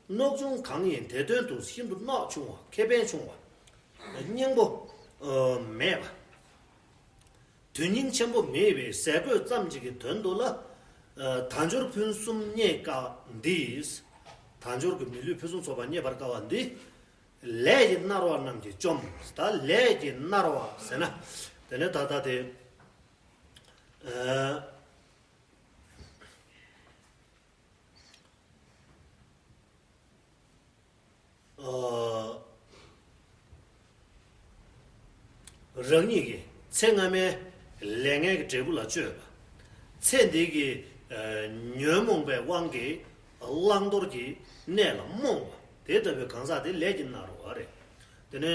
རྣོ་ཆུང་གང་ཡིན་དེ་དོན་དུ་ཤིན་ཏུ་རྣོ་ཆུང་བ། ཁེ་ཕན་ཆུང་བ། སྙིང་པོ་མེད་པ། དོན་སྙིང་ཆེན་པོ་མེད་པའི་ཟས་གོས་ཙམ་ཅིག་གི་དོན་དུ་ལ། ཨ། དལ་འབྱོར་ཕུན་སུམ་རྙེད་དཀའ་འདི། དལ་འབྱོར་གྱི་མི་ལུས་ཕུན་སུམ་ཚོགས་པ་རྙེད་པར་དཀའ་བ་འདི། ལས་ཀྱིས་མནར་བ་རྣམས་ཀྱིས་བཅོམ། ད་ལས་ཀྱིས་མནར་བ་ཟེར་ན། དེ་ནས་ད་ལྟ་དེ། ཨ། ཨ། རང་ཉིད་ཀྱི་ཚེ་སྔ་མའི་ལས་ངན་གྱི་འབྲས་བུ་ལ་སྤྱོད་པ། ཚེ་འདི་གི། ཨ། ཉོན་མོངས་པའི་དབང་གིས་བླང་དོར་གྱི་གནས་ལ་རྨོངས་པ། དེ་ལྟ་བུའི་གང་ཟག་དེ་ལས་ཀྱིས་མནར་བ་རེད། དེ་ནས།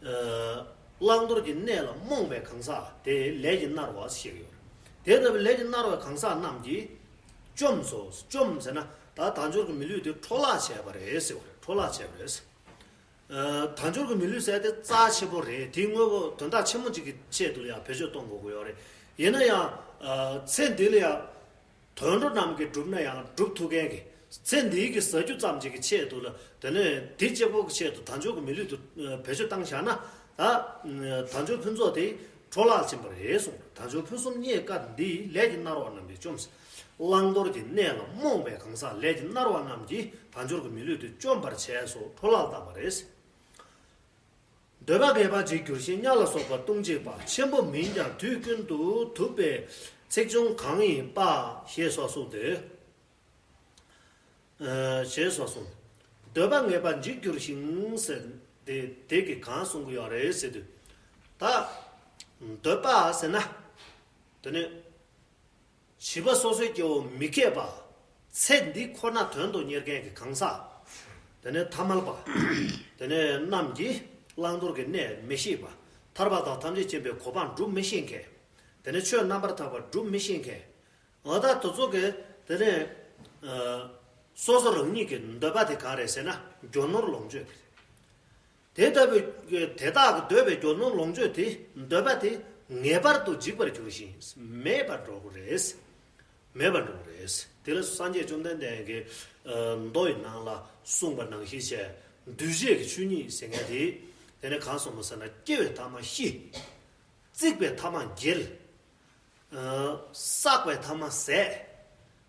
ཨ། བླང་དོར་གྱི་གནས་ལ་རྨོངས་པའི་གང་ཟག་དེ་ལས་ཀྱིས་མནར་བ་ཞེས་ཡོད་རེད། དེ་ལྟ་བུའི་ལས་ཀྱིས་མནར་བའི་གང་ཟག་རྣམས་ཀྱིས་བཅོམ་སོ། བཅོམ་ཟེར་ན་ད་དལ་འབྱོར་གྱི་མི་ལུས་དེ་འཕྲོ་བརླག་བྱས་པ་རེད་ཟེར་བ་རེད། འཕྲོ་བརླག་བྱས་པ་རེད། ཨ། དལ་འབྱོར་གྱི་མི་ལུས་ཟེར་དེ་རྩ་ཆེན་པོ་རེད། དེའི་དངོས་པོ་དོན་དག་ཆེན་མོ་གཅིག་གི་ཆེད་དུ་ཡང་བེད་སྤྱོད་གཏོང་དགོས་ཀྱི་ཡོད་རེད། ཡིན་ན་ཡང་། ཨ། ཚེ་འདི་ལ་ཡང་། དོན་འགྲོ་རྣམས་ཀྱིས་བསྒྲུབས་ན་ཡང་སྒྲུབ་ཐུབ་མཁན་གྱི། ཚེ་འདིའི་གི་ཟ་རྒྱུ་ཙམ་ཅིག་གི་ཆེད་དུ་ལ། དེ་ནས་འདི་གཅིག་པོ་གི་ཆེད་དུ་དལ་འབྱོར་གྱི་མི་ལུས་དེ་བེད་སྤྱོད་བཏང་བཞག་ན། ད་དལ་འབྱོར་ཕུན་ཚོགས་དེ་འཕྲོ་བརླག་ཕྱིན་པ་རེད་གསུངས། དལ་འབྱོར་ཕུན་སུམ་རྙེད་དཀའ་འདི་ལས་ཀྱིས་མནར་བ་རྣམས་ཀྱིས་བཅོམ། བླང་དོར་གྱི་གནས་ལ་རྨོངས་པའི་གང་ཟག་ལས་ཀྱིས་མནར་བ་རྣམས་ཀྱིས་དལ་འབྱོར་གྱི་མི་ལུས་དེ་བཅོམ་པར་བྱས་སོ། འཕྲོ་བརླག་བཏང་བ་རེད། འདོད་པ་ངེས་པར་འཇིག་འགྱུར་ཞིང་། དམྱལ་ལ་སོགས་པ་ལྟུང་བྱེད་པ། ཆེན་པོ་མིན་ཀྱང་དུས་ཀུན་ཏུ། གདུག་པའི་ཚེགས་ཆུང་གང་ཡིན་པ། ཞེས་སོགས་གསུངས་ཏེ། ཨ། ཞེས་སོགས་གསུངས། འདོད་པ་ངེས་པར་འཇིག་འགྱུར་ཞིང་ཟེར་ཏེ། དེ་གིས་གང་གསུང་གི་ཡོད་རེད་ཟེར་དུས། ད་འདོད་པ་ཟེར་ན། དེ་ནི། བྱིས་པ་སོ་སོའི་སྐྱེ་བོ་མི་སྐྱེས་པ། ཚེ་འདི་ཁོ་ན་དོན་དུ་གཉེར་མཁན་གྱི་གང་ཟག། དེ་ནས་ཐ་མལ་པ། དེ་ནས་རྣམས་ཀྱིས་བླང་དོར་གྱི་གནས་མི་ཤེས་པ། ཐར་པ་དང་ཐམས་ཅད་མཁྱེན་པའི་གོ་འཕང་སྒྲུབ་མི་ཤེས་མཁན། དེ་ནས་ཆོས་རྣམ་པར་དག་པ་སྒྲུབ་མི་ཤེས་མཁན། འོ་ད་དེ་ཚོ་གི་དེ་ནས། ཨ། སོ་སོ་རང་ཉིད་ཀྱི་འདོད་པ་དེ་གང་རེད་ཟེར་ན། རྒྱུ་ནོར་ལོངས་སྤྱོད་དེ་རེད། དེ་ལྟ་བུའི་དེ་དག་གི་འདོད་པའི་རྒྱུ་ནོར་ལོངས་སྤྱོད་དེ། འདོད་པ་དེ་ངེས་པར་དུ་འཇིག་པར་འགྱུར་ཞིང་མེད་པར་འགྲོ་གི་རེད། མེད་པར་འགྲོ་གི་རེད། དེ་ལ་སངས་རྒྱས་བཅོམ་ལྡན་འདས་ཀྱིས། ཨ། མདོ་ཡི་ནང་ལ་གསུངས་པ་ནང་བཞིན་བྱས། འདུས་བྱས་ཀྱི་ཆོས་ཉིད་ཟེར་མཁན་དེ། དེ་ནས་གང་གསུངས་པ་ཟེར་ན། སྐྱེ་བའི་ཐ་མ་ཤི། བརྩིགས་པའི་ཐ་མ་འགྱེལ། ཨ། བསགས་པའི་ཐ་མ་ཟད།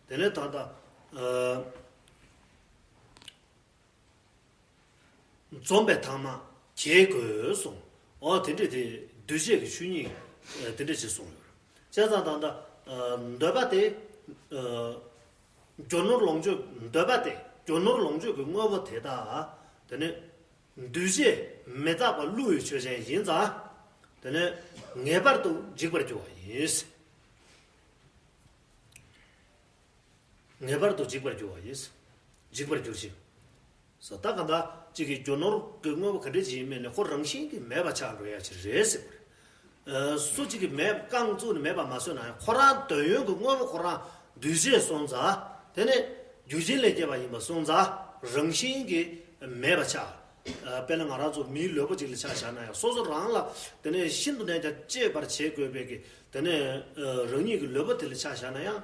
དེ་ནས་ད་ལྟ། ཨ། འཛོམས་པའི་ཐ་མ་གྱེས་དགོས་གསུངས། འོ་དེ་འདྲས་དེ་འདུས་བྱས་ཀྱི་ཆོས་ཉིད། ཨ། དེ་འདྲས་ཅིག་གསུངས་ཡོད། བྱས་ཙང་ད་ལྟ། ཨ། འདོད་པ་དེ། ཨ། རྒྱུ་ནོར་ལོངས་སྤྱོད། འདོད་པ་དེ་རྒྱུ་ནོར་ལོངས་སྤྱོད་ཀྱི་དངོས་པོ་དེ་དག་དེ་ནི་འདུས་བྱས་མི་རྟག་པ་བསླུ་བའི་ཆོས་ཅན་ཡིན་ཙང་། དེ་ནི་ངེས་པར་དུ་འཇིག་པར་འགྱུར་བ་ཡིན། ངེས་པར་དུ་འཇིག་པར་འགྱུར་བ་ཡིན། འཇིག་པར་འགྱུར་ཞིང་། ས། ད་གང་ལྟར་གཅིག་གི་རྒྱུ་ནོར་གྱི་དངོས་པོ་ག་འདྲ་ཅིག་ཡིན་མིན་ནི་ཁོ་རང་བཞིན་གྱིས་མེད་པ་ཆགས་འགྲོ་ཡ་ཅིག་རེད་ཟེར་བ་རེད། ཨ། སུ་གཅིག་གིས་མེད། རྐང་བཙུགས་ནས་མེད་པ་མ་བཟོས་ན་ཡང་། ཁོ་རང་འདོད་ཡོན་གྱི་དངོས་པོ་ཁོ་རང་འདུས་བྱས་སོང་ཙང་། དེ་ནི་རྒྱུ་རྐྱེན་ལས་སྐྱེས་པ་ཡིན་པ་སོང་ཙང་རང་བཞིན་གྱིས་མེད་པ་ཆགས། ཨ། དཔེར་ན་ང་རང་ཚོ་མིའི་ལུས་པོ་གཅིག་ལ་ཆ་བཞག་ན་ཡང་། སོ་སོ་རང་ལ་དེ་ནས་ཤིན་ཏུ་ནས་ཀྱང་གཅེས་པར་བྱེད་དགོས་པའི་གི། དེ་ནས། ཨ། རང་ཉིད་ཀྱི་ལུས་པོ་དེ་ལ་ཆ་བཞག་ན་ཡང་།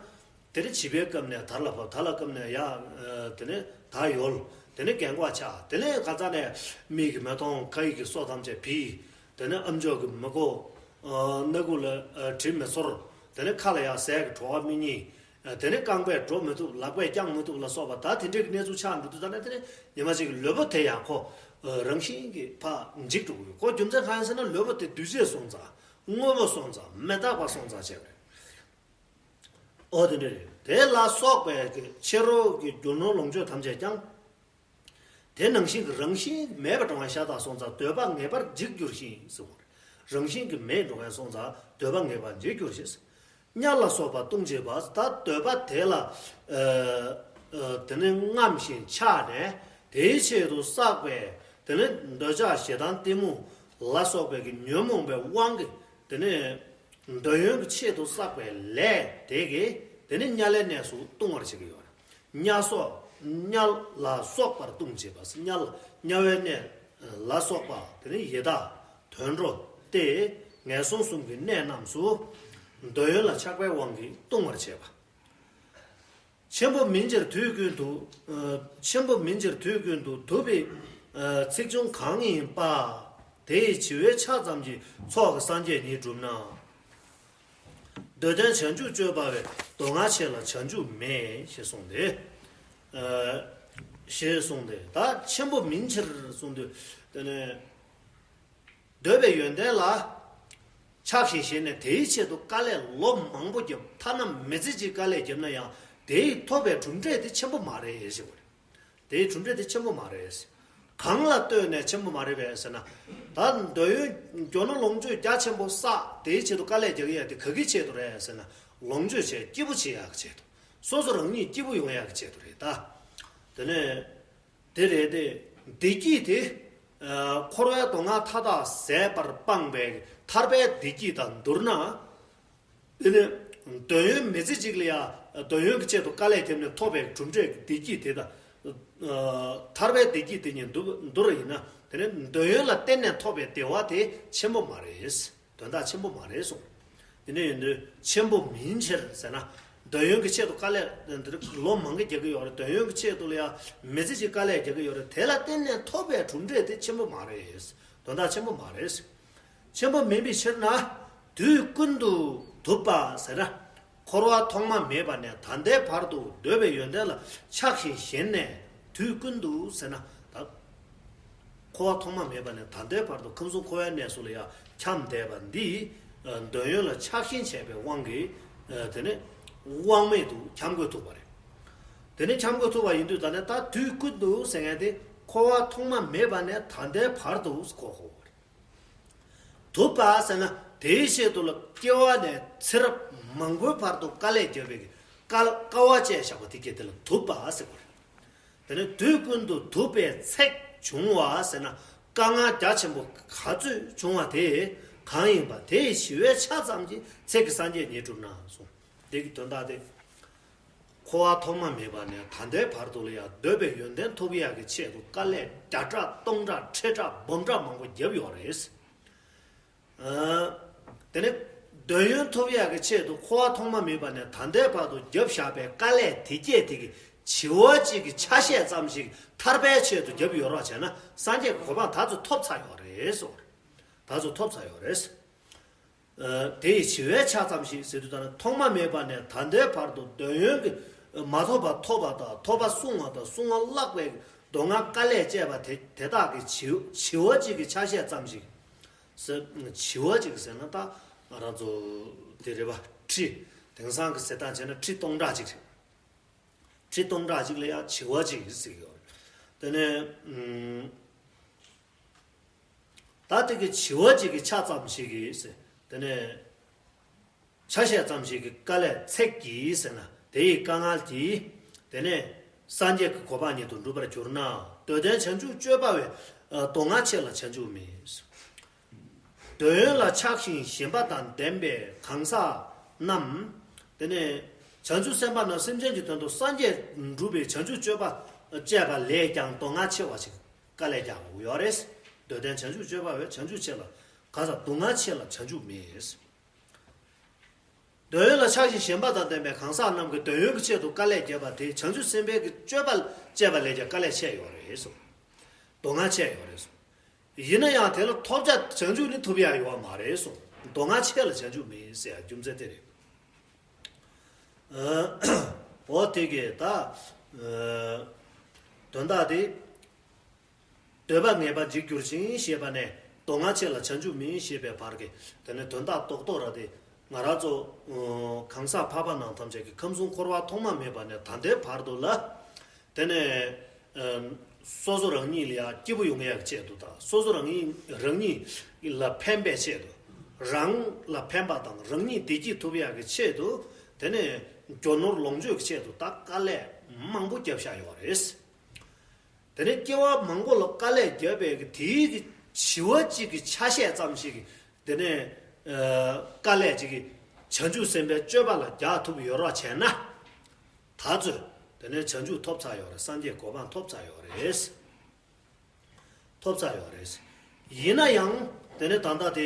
དེ་ནས་བྱིས་པའི་སྐབས་ནས་དར་ལ་བབས། དར་ལ་སྐབས་ནས་ཡར། ཨ། དེ་ནས་ད་ཡོལ། དེ་ནས་རྒན་གོག་ཆགས། དེ་ནས་ཁ་སང་ནས་མིག་གིས་མི་མཐོང་། ཁ་ཡིག་གི་སོ་ཐམས་ཅད་ཕྱིས། དེ་ནས་ཨམ་ཅོག་གིས་མི་གོ། ཨ། སྣ་ཁུག་ལ། ཨ། དྲི་མི་ཚོར། དེ་ནས་ཁ་ལ་ཡང་ཟས་ཀྱི་བྲོ་བ་མི་རྙེད། ཨ། དེ་ནས་རྐང་པས་འགྲོ་མི་ཐུབ། ལག་པས་བརྐྱང་མི་ཐུབ་ལ་སོགས་པ། ད་དེ་འདྲའི་གནས་ཚུལ་ཆགས་འགྲོ་དུས། ད་ནས་དེ་ནས་ཉི་མ་གཅིག་གི་ལུས་པོ་དེ་ཡང་ཁོ། ཨ། རང་བཞིན་གྱིས་ཕར་འཇིག་འགྲོ་གི་ཡོད། ཁོ་རྒྱུ་མཚན་གང་ཡིན་ཟེར་ན། ལུས་པོ་དེ་འདུས་བྱས་སོང་ཙང་། དངོས་པོ་སོང་ཙང་། མི་རྟག་པ་སོང་ཙང་བྱས་པ་རེད། ཨོ་དེ་འདྲ་རེད། དེ་ལ་སོགས་པའི་གི་ཕྱི་རོལ་གྱི་རྒྱུ་ནོར་ལོངས་སྤྱོད་ཐམས་ཅད་ཀྱང་། དེ་ནང་བཞིན་གྱི་རང་བཞིན་མེད་པར་འགྲོ་བ་ཤ་སྟག་སོང་ཙང་། འདོད་པ་ངེས་པར་འཇིག་འགྱུར་ཞིང་ཟེར་བ་རེད། རང་བཞིན་གྱིས་མེད་འགྲོ་མཁན་སོང་ཙང་འདོད་པ་ངེས་པར་འཇིག་འགྱུར་ཞིང་། དམྱལ་ལ་སོགས་པ་ལྟུང་བྱེད་པ། ད་འདོད་པ་དེ་ལ། ཨ། ཨ། དེ་ནི་རྔམ་ཞིང་ཆགས་ནས་དེའི་ཆེད་དུ་བསགས་པའི། དེ་ནི་འདོད་ཆགས་ཞེ་སྡང་གཏི་མུག་ལ་སོགས་པའི་གི་ཉོན་མོངས་པའི་དབང་གིས། དེ་ནི། འདོད་ཡོན་གྱི་ཆེད་དུ་བསགས་པའི་ལས་དེ་གིས་དེ་ནི་དམྱལ་བའི་གནས་སུ་ལྟུང་བར་བྱེད་ཀྱི་ཡོད་རེད། དམྱལ་སོགས། དམྱལ་ལ་སོགས་པར་ལྟུང་བྱེད་པ། དམྱལ། དམྱལ་བའི་གནས་ལ་སོགས་པ་དེ་ནི་ཡི་དྭགས། དུད་འགྲོ་སྟེ། ངན་སོང་གསུམ་གྱི་གནས་རྣམས་སུ་འདོད་ཡོན་ལ་ཆགས་པའི་དབང་གིས་ལྟུང་བར་བྱེད་པ། ཆེན་པོ་མིན་ཕྱིར་དུས་ཀུན་ཏུ། ཨ། ཆེན་པོ་མིན་ཕྱིར་དུས་ཀུན་ཏུ། གདུག་པའི། ཨ། ཚེགས་ཆུང་གང་ཡིན་པ། དེ་ཡི་བྱི་བའི་ཆ་ཙམ་གྱིས་ཚོགས་ཀྱི་སངས་རྒྱས་ཉིད་འགྲུབ་ན། འདོད་ལྡན་བྱང་ཆུབ་སྤྱོད་པ་བས། མདོ་སྔགས་ཆེ་ལ་བྱང་ཆུབ་མེད། ཞེས་གསུངས་ཏེ། ཨ། ཞེས་གསུངས་ཏེ། ད་ཆེན་པོ་མིན་ཕྱིར་གསུངས་དུས། དེ་ནས་འདོད་པའི་ཡོན་ཏན་ལ་ཆགས་ཤིང་ཞེན་ནས་དེའི་ཆེད་དུ་དཀའ་ལས་ལོ་མང་པོ་བརྒྱབ། ཐ་ན་མི་ཚེ་གཅིག་དཀའ་ལས་བརྒྱབ་ན་ཡང་དེས་ཐོབ་པའི་གྲུབ་འབྲས་དེ་ཆེན་པོ་མ་རེད་ཟེར་བ་རེད། དེའི་གྲུབ་འབྲས་དེ་ཆེན་པོ་མ་རེད། གང་ལ་ལྟོས་ནས་ཆེན་པོ་མ་རེད་པས་ཟེར་ན། ད་འདོད་ཡོན་རྒྱུ་ནོར་ལོངས་སྤྱོད་རྒྱ་ཆེན་པོ་བསགས། དེའི་ཆེད་དུ་དཀའ་ལས་རྒྱག་གི་ཡ་དེ་ག་གི་ཆེད་དུ་རེད་ཟེར་ན། ལོངས་སྤྱོད་ཆེ་སྐྱིད་པོ་བྱེད་ཡག་གི་ཆེད་དུ། སོ་སོ་རང་ཉིད་སྐྱིད་པོ་ཡོང་ཡག་གི་ཆེད་དུ་རེད་ད། དེ་ནས་དེ་རེད་དེ། བདེ་སྐྱིད་དེ། ཨ། འཁོར་བའི་སྡུག་བསྔལ་མཐའ་དག་ཟད་པར་སྤངས་པའི་ཐར་པའི་བདེ་སྐྱིད་དང་བསྡུར་ན། དེ་ནས་འདོད་ཡོན་མི་ཚེ་གཅིག་ལ་ཡང་འདོད་ཡོན་གྱི་ཆེད་དུ་དཀའ་ལས་བརྒྱབ་ནས་ཐོབ་པའི་གྲུབ་འབྲས་ཀྱི་བདེ་སྐྱིད་དེ་དང་། ཨ། ཐར་པའི་བདེ་སྐྱིད་དེ་གཉིས་བསྡུར་བསྡུར་བ་ཡིན་ན། དེ་ནས་འདོད་ཡོན་ལ་བརྟེན་ནས་ཐོབ་པའི་བདེ་བ་དེ་ཆེན་པོ་མ་རེད། དོན་དག་ཆེན་པོ་མ་རེད་གསུངས། དེ་ནས་ཡིན་དུས་ཆེན་པོ་མིན་ཕྱིར་ཟེར་ན། འདོད་ཡོན་གྱི་ཆེད་དུ་དཀའ་ལས་འདིར་ལོ་མང་གི་རྒྱག་གི་ཡོད་རེད། འདོད་ཡོན་གྱི་ཆེད་དུ་ལ་ཡང་མི་ཚེ་གཅིག་དཀའ་ལས་རྒྱག་གི་ཡོད་རེད། དེ་ལ་བརྟེན་ནས་ཐོབ་པའི་གྲུབ་འབྲས་དེ་ཆེན་པོ་མ་རེད། དོན་དག་ཆེན་པོ་མ་རེད། ཆེན་པོ་མིན་པའི་ཕྱིར་ན། དུས་ཀུན་ཏུ་དུབ་པ་ཟེར་ན། འཁོར་བ་ཐོག་མ་མེད་པ་ནས་ད་ལྟའི་བར་དུ་འདོད་པའི་ཡོན་ཏན་ལ་ཆགས་ཤིང་ཞེན་ནས། དུས་ཀུན་ཏུ་ཟེར་ན་ད། འཁོར་བ་ཐོག་མ་མེད་པ་ནས་ད་ལྟའི་བར་དུ་ཁམས་གསུམ་འཁོར་བའི་གནས་སུ་ལ་ཡང་འཁྱམས་བསྡད་པ་འདི། འདོད་ཡོན་ལ་ཆགས་ཞེན་བྱས་པའི་དབང་གིས། དེ་ནས་དབང་མེད་དུ་འཁྱམས་དགོས་ཐུག་པ་རེད། དེ་ནས་འཁྱམས་དགོས་ཐུག་པ་ཡིན་དུས། ད་ནས་ད་དུས་ཀུན་ཏུ་ཟེར་མཁན་དེ་འཁོར་བ་ཐོག་མ་མེད་པ་ནས་ད་ལྟའི་བར་དུ་གོ་དགོས་པ་རེད། དུབ་པ་ཟེར་ན་དེའི་ཆེད་དུ་ལ་སྐྱེ་བ་ནས་ཚེ་རབས་མང་པོའི་བར་དུ་དཀའ་ལས་བརྒྱབ་པའི་དཀའ་དཀའ་བ་སྤྱད་བཞག་པ་དེ་སྐད་དེ་ལ་དུབ་པ་ཟེར་བ་རེད། དེ་ནས་དུས་ཀུན་ཏུ་དུབ་པའི་ཚེགས་བྱུང་བ་ཟེར་ན། དཀའ་ངལ་རྒྱ་ཆེན་པོ་ག་ཚོད་བྱུང་བ་དེ་གང་ཡིན་པ་དེ་ཞི་བའི་ཆ་ཙམ་གྱིས་ཚེགས་ཀྱི་སངས་རྒྱས་ཉིད་གྲུབ་ན་གསུངས། དེ་གི་དོན་དག་དེ། འཁོར་བ་ཐོག་མ་མེད་པ་ནས་ད་ལྟའི་བར་དུ་ལ་ཡང་འདོད་པའི་ཡོན་ཏན་ཐོབ་ཡག་གི་ཆེད་དུ་དཀའ་ལས་བརྒྱ་ཕྲག་སྟོང་ཕྲག་ཁྲི་ཕྲག་འབུམ་ཕྲག་མང་པོ་བརྒྱབ་ཡོད་རེད། ཨ། དེ་ནས་འདོད་ཡོན་ཐོབ་ཡག་གི་ཆེད་དུ་འཁོར་བ་ཐོག་མ་མེད་པ་ནས་ད་ལྟའི་བར་དུ་བརྒྱབ་བཞག་པའི་དཀའ་ལས་དེ་སྐྱེད་དེ་གི་བྱི་བ་གཅིག་གི་ཆ་ཤས་ཙམ་ཞིག་ཐར་པའི་ཆེད་དུ་བརྒྱབ་ཡོད་རོགས་བྱས་ན། སངས་རྒྱས་ཀྱི་གོ་འཕང་ད་ཚོ་ཐོབ་ཚར་ཡོད་རེད་ཟེར། ད་ཚོ་ཐོབ་ཚར་ཡོད་རེད། ཨ། དེ་ཡི་བྱི་བའི་ཆ་ཙམ་ཞིག་ཟེར་དུས། ད་ནི་ཐོག་མ་མེད་པ་ནས་ད་ལྟའི་བར་དུ་འདོད་ཡོན་གྱི་མ་ཐོབ་པ་ཐོབ་པ་དང་། ཐོབ་པ་བསྲུང་བ་དང་བསྲུང་བ་བརླག་པའི་སྡུག་བསྔལ་དཀའ་ལས་སྤྱད་པ་དེ་དེ་དག་གི་བྱི་བྱི་བ་གཅིག་གི་ཆ་ཤས་ཙམ་ཞིག་ཟེར། བྱི་བ་གཅིག་ཟེར་ན་ད་ང་རང་ཚོ་དེ་རེད་པ། ཁྲི། དེང་སང་གི་ཟེར་སྟངས་བྱས་ན་ཁྲི་སྟོང་ཕྲག་གཅིག་རེད། ཁྲི་སྟོང་ཕྲག་གཅིག་ལ་ཡང་བྱི་བ་གཅིག་ཟེར་གྱི་ཡོད་རེད། དེ་ནས། ཨུམ། ད་དེ་གི་བྱི་བ་གཅིག་གི་ཆ་ཙམ་ཞིག་གིས་ཟེར། དེ་ནས་ཆ་ཤས་ཙམ་ཞིག་གི་དཀའ་ལས་ཚེགས་ཀྱིས་ཟེར་ན། དེ་ཡི་དཀའ་ངལ་གྱིས། དེ་ནས་སངས་རྒྱས་ཀྱི་གོ་འཕང་ཉིད་དུ་འགྲུབ་པར་གྱུར་ན། འདོད་ལྡན་བྱང་ཆུབ་སྤྱོད་པ་བས། ཨ། མདོ་སྔགས་ཆེ་ལ་བྱང་ཆུབ་མེད། འདོད་ཡོན་ལ་ཆགས་ཤིང་ཞེན་པ་དང་ལྡན་པའི་གང་ཟག་རྣམས། དེ་ནས་བྱང་ཆུབ་སེམས་དཔའ་རྣམས་སེམས་ཅན་གྱི་དོན་དུ་སངས་རྒྱས་འགྲུབ་པའི་བྱང་ཆུབ་སྤྱོད་པ་སྤྱད་པ་ལས་ཀྱང་མདོ་སྔགས་ཆེ་བ་ཞིག་དཀའ་ལས་རྒྱག་དགོས་ཡོད་རེད། འདོད་ལྡན་བྱང་ཆུབ་སྤྱོད་པ་བས། བྱང་ཆུབ་ཆེ་ལ། གང་ཟག་སྡུག་བསྔལ་ཆེ་ལ་བྱང་ཆུབ་མེད། འདོད་ཡོན་ལ་ཆགས་ཤིང་ཞེན་པ་དང་ལྡན་པའི་གང་ཟག་རྣམས་ཀྱིས་འདོད་ཡོན་གྱི་ཆེད་དུ་དཀའ་ལས་བརྒྱབ་པ་དེ་བྱང་ཆུབ་སེམས་དཔའི་གི་སྤྱོད་པ་སྤྱད་པ་ལས་ཀྱང་དཀའ་ལས་ཆེ་ཡོད་རེད་གསུངས། སྡུག་བསྔལ་ཆེ་ཡོད་རེད་གསུངས། ཡིན་ན་ཡང་དེ་ལ་ཐོབ་བྱ་བྱང་ཆུབ་ནི་ཐོབ་ཡ་ཡོད་མ་རེད་གསུངས། སྡུག་བསྔལ་ཆེ་ལ་བྱང་ཆུབ་མེད་ཟེར་ཡ་རྒྱུ་མཚན་དེ་རེད། ཨ། འོ་དེ་གས་ད། ཨ། དོན་དག་དེ། འདོད་པ་ངེས་པར་འཇིག་འགྱུར་ཞིང་ཞེས་པ་ནས། སྡུག་བསྔལ་ཆེ་ལ་བྱང་ཆུབ་མིན་ཞེས་པའི་བར་གྱི། དེ་ནི་དོན་དག་རྡོག་རྡོག་ར་དེ། ང་རང་ཚོ། ཨོ། གང་ཟག་འཕགས་པ་རྣམས་ཐམས་ཅད་ཀྱིས་ཁམས་གསུམ་འཁོར་བ་ཐོག་མ་མེད་པ་ནས་ད་ལྟའི་བར་དུ་ལ། དེ་ནས། ཨ། སོ་སོ་རང་ཉིད་ལ་ཡང་སྐྱིད་པོ་ཡོང་ཡག་ཆེད་དུ་དང་། སོ་སོ་རང་ཉིད་རང་ཉིད་ལ་ཕན་པའི་ཆེད་དུ། རང་ལ་ཕན་པ་དང་རང་ཉིད་བདེ་སྐྱིད་ཐོབ་ཡག་གི་ཆེད་དུ། དེ་ནས་རྒྱུ་ནོར་ལོངས་སྤྱོད་ཀྱི་ཆེད་དུ་ད་དཀའ་ལས་མང་པོ་བརྒྱབ་བཞག་ཡོད་རེད། དེ་ནས་སྐྱེ་བ་མང་པོ་ལ་དཀའ་ལས་བརྒྱབ་པའི་གི་དེའི་གི་བྱི་བ་གཅིག་གི་ཆ་ཤས་ཙམ་ཞིག་གི། དེ་ནས། ཨ། དཀའ་ལས་གཅིག་གི་བྱང་ཆུབ་སེམས་དཔའི་སྤྱོད་པ་ལ་རྒྱག་ཐུབ་ཡོད་རོགས་བྱས་ན། ད་ཚོད་དེ་ནས་བྱང་ཆུབ་ཐོབ་ཚར་ཡོད་རེད། སངས་རྒྱས་གོ་འཕང་ཐོབ་ཚར་ཡོད་རེད། ཐོབ་ཚར་ཡོད་རེད། ཡིན་ན་ཡང་དེ་ནས་ད་ལྟ་དེ།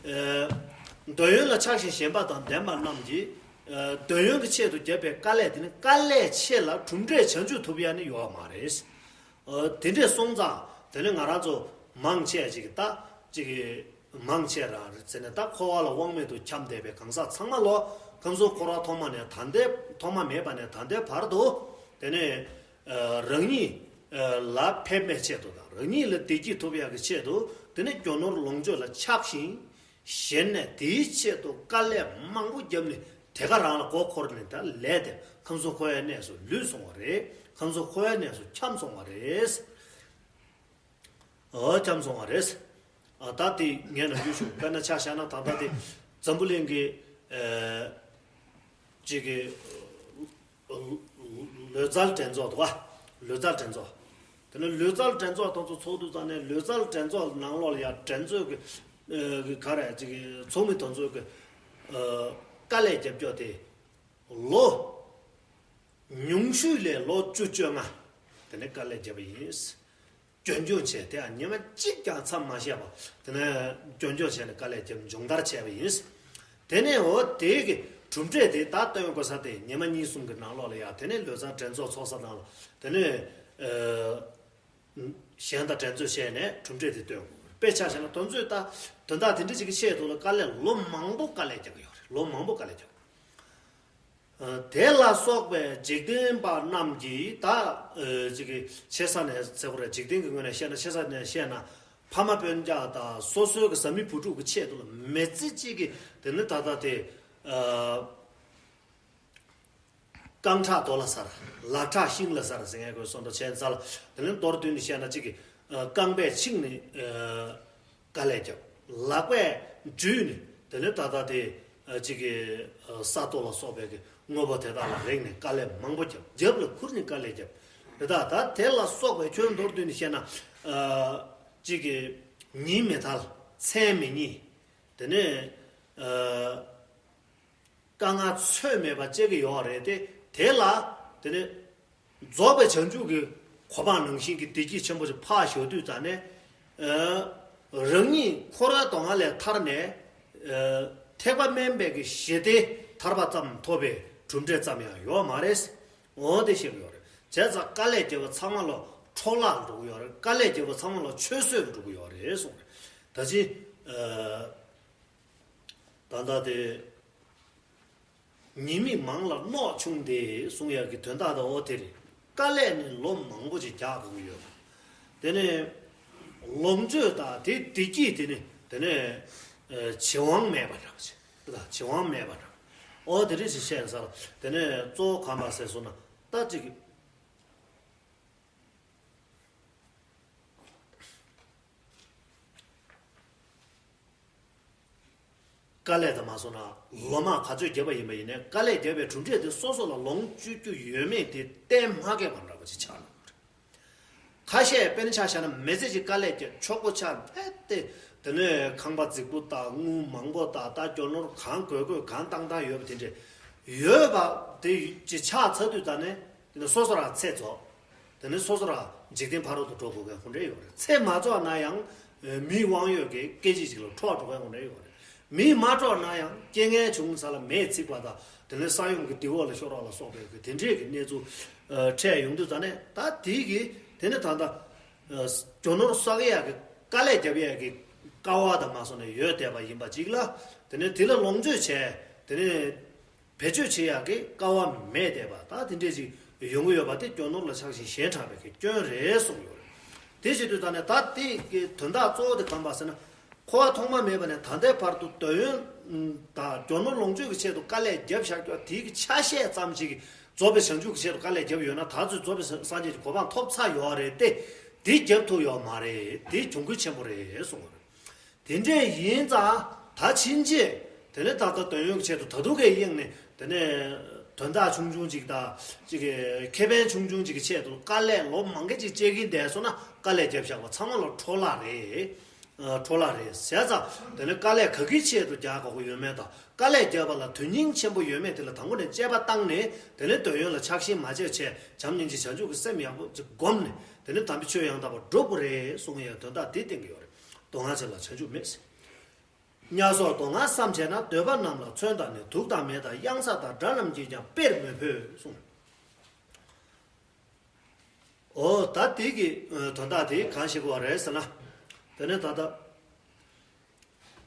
ཨ། འདོད་ཡོན་ལ་ཆགས་ཤིང་ཞེན་པ་དང་ལྡན་པ་རྣམས་ཀྱིས། ཨ། འདོད་ཡོན་གྱི་ཆེད་དུ་བརྒྱབ་པའི་དཀའ་ལས་དེ་ནི་དཀའ་ལས་ཆེ་ལ་གྲུབ་འབྲས་བྱང་ཆུབ་ཐོབ་ཡ་ནི་ཡོད་མ་རེད། ཨ། དེ་འདྲས་སོང་ཙང་དེ་ནི་ང་རང་ཚོ་མང་ཆེ་ཅིག་ད་ཅིག་མང་ཆེ་རང་རེད་ཟེར་ནས། ད་འཁོར་བ་ལ་དབང་མེད་དུ་འཁྱམས་བསྡད་པའི་གང་ཟག་ཚང་མ་ལོ། ཁམས་གསུམ་འཁོར་བ་ཐོག་མ་ནས་ད་ལྟའི་ཐོག་མ་མེད་པ་ནས་ད་ལྟའི་བར་དུ། དེ་ནས་ཨ་རང་ཉིད་ཨ་ལ་ཕན་པའི་ཆེད་དུ་དང་རང་ཉིད་ལ་བདེ་སྐྱིད་ཐོབ་ཡག་གི་ཆེད་དུ། དེ་ནས་རྒྱུ་ནོར་ལོངས་སྤྱོད་ལ་ཆགས་ཤིང་། ཞེན་ནས་དེའི་ཆེད་དུ་དཀའ་ལས་མང་པོ་བརྒྱབ་ནས་དེ་ག་རང་ལ་མགོ་འཁོར་ནས་ད་ལས་དེ་ཁམས་གསུམ་འཁོར་བའི་གནས་སུ་ལུས་སོང་བ་རེད། ཁམས་གསུམ་འཁོར་བའི་གནས་སུ་འཁྱམས་སོང་བ་རེད། འོ་འཁྱམས་སོང་བ་རེད། ཨ་ད་དེ་ངས་ནམ་རྒྱུན་ཞུ་དཔེར་ན་ཆ་བཞག་ན་ད་ལྟ་དེ་འཛམ་བུ་གླིང་གི་ཨ་གཅིག་གི་ལུས་རྩལ་འགྲན་ཚོགས་འདུག་ག་ལུས་རྩལ་འགྲན་ཚོགས། དེ་ནས་ལུས་རྩལ་འགྲན་ཚོགས་དེ་ཚོ་ཚོགས་དུས་ཙང་ནས་ལུས་རྩལ་འགྲན་ཚོགས་ནང་ལོགས་ལ་ཡ་འགྲན་རྩོད་ཀྱི་ཨ་ག་རེ་གཅིག་གི་ཚོགས་མི་དེ་ཚོ་གི་ཨ་དཀའ་ལས་རྒྱབ་སྐྱོར་དེ། ལོ་ཉུང་ཤོས་ལས་ལོ་བཅུ་བཅོ་ལྔ་དེ་ནས་དཀའ་ལས་བརྒྱབ་པ་ཡིན། རྒྱུན་སྐྱོང་བྱས་ཏེ་ཉི་མ་གཅིག་ཀྱང་མཚམས་མ་བཞག་པ་དེ་ནས་རྒྱུན་སྐྱོང་བྱས་ནས་དཀའ་ལས་བརྒྱབ་སྦྱོང་བརྡར་བྱས་པ་ཡིན། དེ་ནས་འོ་དེ་གི་གྲུབ་འབྲས་དེ་ད་སྟོན་དགོས་ས་དེ་ཉི་མ་གཉིས་གསུམ་གི་ནང་ལོགས་ལ་ཡ་དེ་ནས་ལུས་རྩལ་འགྲན་ཚོགས་ཚོགས་ས་ནང་ལ་དེ་ནས་ཨ་གཞན་དང་འགྲན་རྩོད་བྱས་ནས་གྲུབ་འབྲས་དེ་སྟོན་དགོས། དཔེ་ཆ་བཞག་ན་དོན་ཚོད་ད་དོན་དག་དེ་འདྲ་ཅིག་གི་ཆེད་དུ་ལ་དཀའ་ལས་ལོ་མང་པོ་དཀའ་ལས་རྒྱག་གི་ཡོད་རེད། ལོ་མང་པོ་དཀའ་ལས་རྒྱག་དེ་ལ་སོགས་པའི་འཇིག་རྟེན་པ་རྣམས་ཀྱིས་ད་ཨ་ཅིག་གི་ཆེ་ས་ནས་ཟེར་བ་རེད། འཇིག་རྟེན་གྱི་ངོས་ནས་བཤད་ན་ཆེ་ས་ནས་བཤད་ན་ཕ་མ་སྤུན་ཀྱག་དང་སོ་སོའི་གི་བཟའ་མི་བུ་ཕྲུག་གི་ཆེད་དུ་ལ་མི་ཚེ་གཅིག་གི་དེ་ནི་ད་ལྟ་དེ་ཨ་རྐང་ཁྲག་རྡོ་ལ་ཟར། ལག་ཁྲག་ཤིང་ལ་ཟར་ཟེར་མཁན་གྱི་སོ་འདྲ་བྱས་ཚར་ལ། དེ་ནི་མདོར་བསྡུས་ནས་བཤད་ན་གཅིག་གི་ཨ་རྐང་པས་ཆིངས་ནས་ཨ་དཀའ་ལས་བརྒྱབ། ལག་པས་འཇུས་ནས་དེ་ནས་ད་ལྟ་དེ་ཨ་གཅིག་གི་ཨ་ས་རྡོ་ལ་སོགས་པའི་གི་དངོས་པོ་དེ་དག་ལ་རེག་ནས་དཀའ་ལས་མང་པོ་བརྒྱབ། རྒྱབ་ལ་ཁུར་ནས་དཀའ་ལས་བརྒྱབ། དེ་དག་ད་དེ་ལ་སོགས་པའི་ཁྱོན་མདོར་བསྡུས་ནས་བཤད་ན་ཨ་གཅིག་གི་ཉིན་མི་ཐལ། མཚན་མི་རྙེད། དེ་ནས་ཨ་དཀའ་ངལ་ཚོད་མེད་པ་སྤྱད་ཀྱི་ཡོད་རེད་དེ། དེ་ལ་དེ་ནས་རྫོགས་པའི་བྱང་ཆུབ་ཀྱི་གོ་འཕང་ནང་བཞིན་གྱི་བདེ་སྐྱིད་ཆེན་པོ་ཞིག་ཕར་ཞོག་དུས་ཙང་ནས། ཨ་རང་ཉིད་འཁོར་བའི་སྡུག་བསྔལ་ལས་ཐར་ནས། ཨ་ཐེག་པ་དམན་པའི་གི་ཞི་བདེ་ཐར་པ་ཙམ་ཐོབ་པའི་གྲུབ་འབྲས་ཙམ་ཡང་ཡོད་མ་རེད། འོ་དེ་བཤད་ཀྱི་ཡོད་རེད། བྱས་ཙང་དཀའ་ལས་བརྒྱབ་པ་ཚང་མ་ལ་འཕྲོ་བརླག་འགྲོ་གི་ཡོད་རེད། དཀའ་ལས་བརྒྱབ་པ་ཚང་མ་ལ་ཆོས་བཟོད་འགྲོ་གི་ཡོད་རེད་གསུངས་རེད། ད་ཅི་ཨ། ད་ལྟ་དེ་ཉེས་དམིགས་མང་ལ་རྣོ་ཆུང་སྟེ་གསུང་ཡག་གི་དོན་དག་དང་འོ་དེ་རེད། དཀའ་ལས་ནི་ལོ་མང་པོ་ཅིག་རྒྱག་དགོས་ཀྱི་ཡོད་པ། དེ་ནས་ལོངས་སྤྱོད་དང་དེ་བདེ་སྐྱིད་དེ་ནི་དེ་ནས་ཨ་བྱེད་དབང་མེད་པ་འདྲ་བ་ཅིག་ད་བྱེད་དབང་མེད་པ་འདྲ་བ། འོ་དེ་རེད་ཅེས་བཤད་ས་ལ། དེ་ནས་གཙོ་བོ་གང་པ་ཟེར་སོང་ན་ད་ཅིག་དཀའ་ལས་དང་མ་སོང་ན་ལོ་མང་ག་ཚོད་བརྒྱབ་པ་ཡིན་པ་ཡིན་ནའི་དཀའ་ལས་བརྒྱབ་པའི་གྲུབ་འབྲས་དེ་སོ་སོ་ལ་ལོངས་སྤྱོད་རྒྱུ་ཡོད་མེད་དེ་གཏན་མ་འཁེལ་བ་འདྲ་པོ་ཅིག་ཆགས་ནས། ཁ་ཤས་དཔེར་ན་ཆ་བཞག་ན་མི་ཚེ་གཅིག་དཀའ་ལས་བརྒྱབ་ཆོག་པོ་ཆགས་ཕེབས་ཏེ། དེ་ནས་ཁང་པ་རྫིག་པོ་དང་དངུལ་མང་པོ་དང་ད་རྒྱུ་ནོར་གང་དགོས་དགོས་གང་བཏང་བཏང་ཡོད་པ་དེ་འདྲས་ཡོད་པ་དེ་ཅིག་ཆགས་ཚར་དུས་ད་ནས་དེ་ནས་སོ་སོ་རང་ཚེ་རྫོགས། དེ་ནས་སོ་སོ་རང་འཇིག་རྟེན་ཕ་རོལ་ཏུ་འགྲོ་དགོས་མཁན་ཁོ་འདྲ་ཡོད་རེད། ཚེ་མ་རྫོགས་ན་ཡང་མིའི་དབང་ཡོད་ཀྱི་སྐད་ཅིག་ཅིག་ལ་འཕྲོག་འགྲོ་མཁན་ཁོ་འདྲ་ཡོད་རེད། མིས་མ་འཕྲོག་ན་ཡང་རྐྱེན་ངན་བྱུང་ས་ལ་མེས་ཚིག་པ་དང་དེ་ནས་ས་ཡོམ་གྱི་རྡེའུ་འོག་ལ་ཤོར་བ་ལ་སོགས་པའི་གི་དེ་འདྲས་ཀྱི་གནས་ཚུལ་འཕྲད་ཡོང་དུས་ཙ་ནས་ད་དེ་གི་དེ་ནས་ད་ལྟ་རྒྱུ་ནོར་བསགས་ཡག་གི་དཀའ་ལས་རྒྱབ་ཡག་གི་དཀའ་བ་དང་མ་སོང་ནས་ཡོད་བསྡད་པ་ཡིན་པ་ཅིག་ལ། དེ་ནས་དེ་ལ་ལོངས་སྤྱོད་བྱས་དེ་ནས། བེད་སྤྱོད་བྱེད་ཡག་གི་སྐལ་བ་མེད་བསྡད་པ་ད་དེ་འདྲས་ཅིག་ཡོང་གི་ཡོད་པ་དེ་རྒྱུ་ནོར་ལ་ཆགས་ཤིང་ཞེན་དྲགས་པའི་གི་སྐྱོན་རེད་གསུངས་ཡོད་རེད། དེ་བྱེད་དུས་ད་ནས་ད་དེ་གི་དོན་དག་གཙོ་བོ་དེ་གང་པ་ཟེར་ན། འཁོར་བ་ཐོག་མ་མེད་པ་ནས་ད་ལྟའི་བར་དུ་འདོད་ཡོན་དང་རྒྱུ་ནོར་ལོངས་སྤྱོད་ཀྱི་ཆེད་དུ་དཀའ་ལས་བརྒྱབ་བཞག་རྒྱུ་དེ་གི་ཆ་ཤས་ཙམ་ཞིག་གིས་རྫོགས་པའི་བྱང་ཆུབ་ཀྱི་ཆེད་དུ་དཀའ་ལས་བརྒྱབ་ཡོད་ན་ད་ཚོད་རྫོགས་པའི་སངས་རྒྱས་ཀྱི་གོ་འཕང་ཐོབ་ཚར་ཡོད་རེད་དེ། དེ་བརྒྱབ་ཐུབ་ཡོད་མ་རེད། དེ་གྱོང་གུད་ཆེན་པོ་རེད་གསུངས་ཡོད་རེད། དེ་འདྲས་ཡིན་ཙང་ད་ཕྱིན་ཆད་དེ་ནས་ད་ལྟ་དོན་ཡོད་ཀྱི་ཆེད་དུ་ད་དུང་གི་དབྱིངས་ནས་དེ་ནས་དོན་དག་ཆུང་ཆུང་ཅིག་དང་ཅིག་གི་ཁེ་ཕན་ཆུང་ཆུང་ཅིག་གི་ཆེད་དུ་དཀའ་ལས་ལོ་མང་གི་ཅིག་སྤྱད་ཀྱིན་བསྡད་སོང་ན་དཀའ་ལས་བརྒྱབ་བཞག་པ་ཚང་མ་ལ་འཕྲོ་བརླག་རེད། ཨ་འཕྲོ་བརླག་རེད་ཟེར་ཙང་དེ་ནས་དཀའ་ལས་ག་གི་ཆེད་དུ་རྒྱག་དགོས་ཀྱི་ཡོད་མེད་དང་དཀའ་ལས་བརྒྱབ་པ་ལ་དོན་སྙིང་ཆེན་པོ་ཡོད་མེད་དེ་ལ་དང་པོ་ནས་དཔྱད་པ་བཏང་ནས་དེ་ནས་དོན་ཡོད་ལ་ཆགས་ཞེན་མ་བྱས་བྱས་བྱམས་སྙིང་རྗེ་བྱང་ཆུབ་ཀྱི་སེམས་ཡག་པོ་ཅིག་བསྒོམས་ནས་དེ་ནས་དམ་པའི་ཆོས་ཡང་དག་པར་སྒྲུབ་དགོས་རེད་གསུང་ཡས་དོན་དག་དེ་བསྟན་གྱི་ཡོད་རེད། མདོ་སྔགས་ཆེན་ལ་བྱང་ཆུབ་མེད། དམྱལ་སོགས་སྡུག་བསྔལ་བསམ་བྱས་ན། འདོད་པ་རྣམས་ལ་མཚོན་དང་ནི། དུག་དང་མེ་དང་གཡང་ས་དང་། དགྲ་རྣམས་ཀྱིས་ཀྱང་དཔེར་མི་ཕོད་གསུངས། འོ་ད་དེ་གི་དོན་དག་དེ་གང་ཞིག་བ་རེད་ཟེར་ན། དེ་ནས་ད་ལྟ་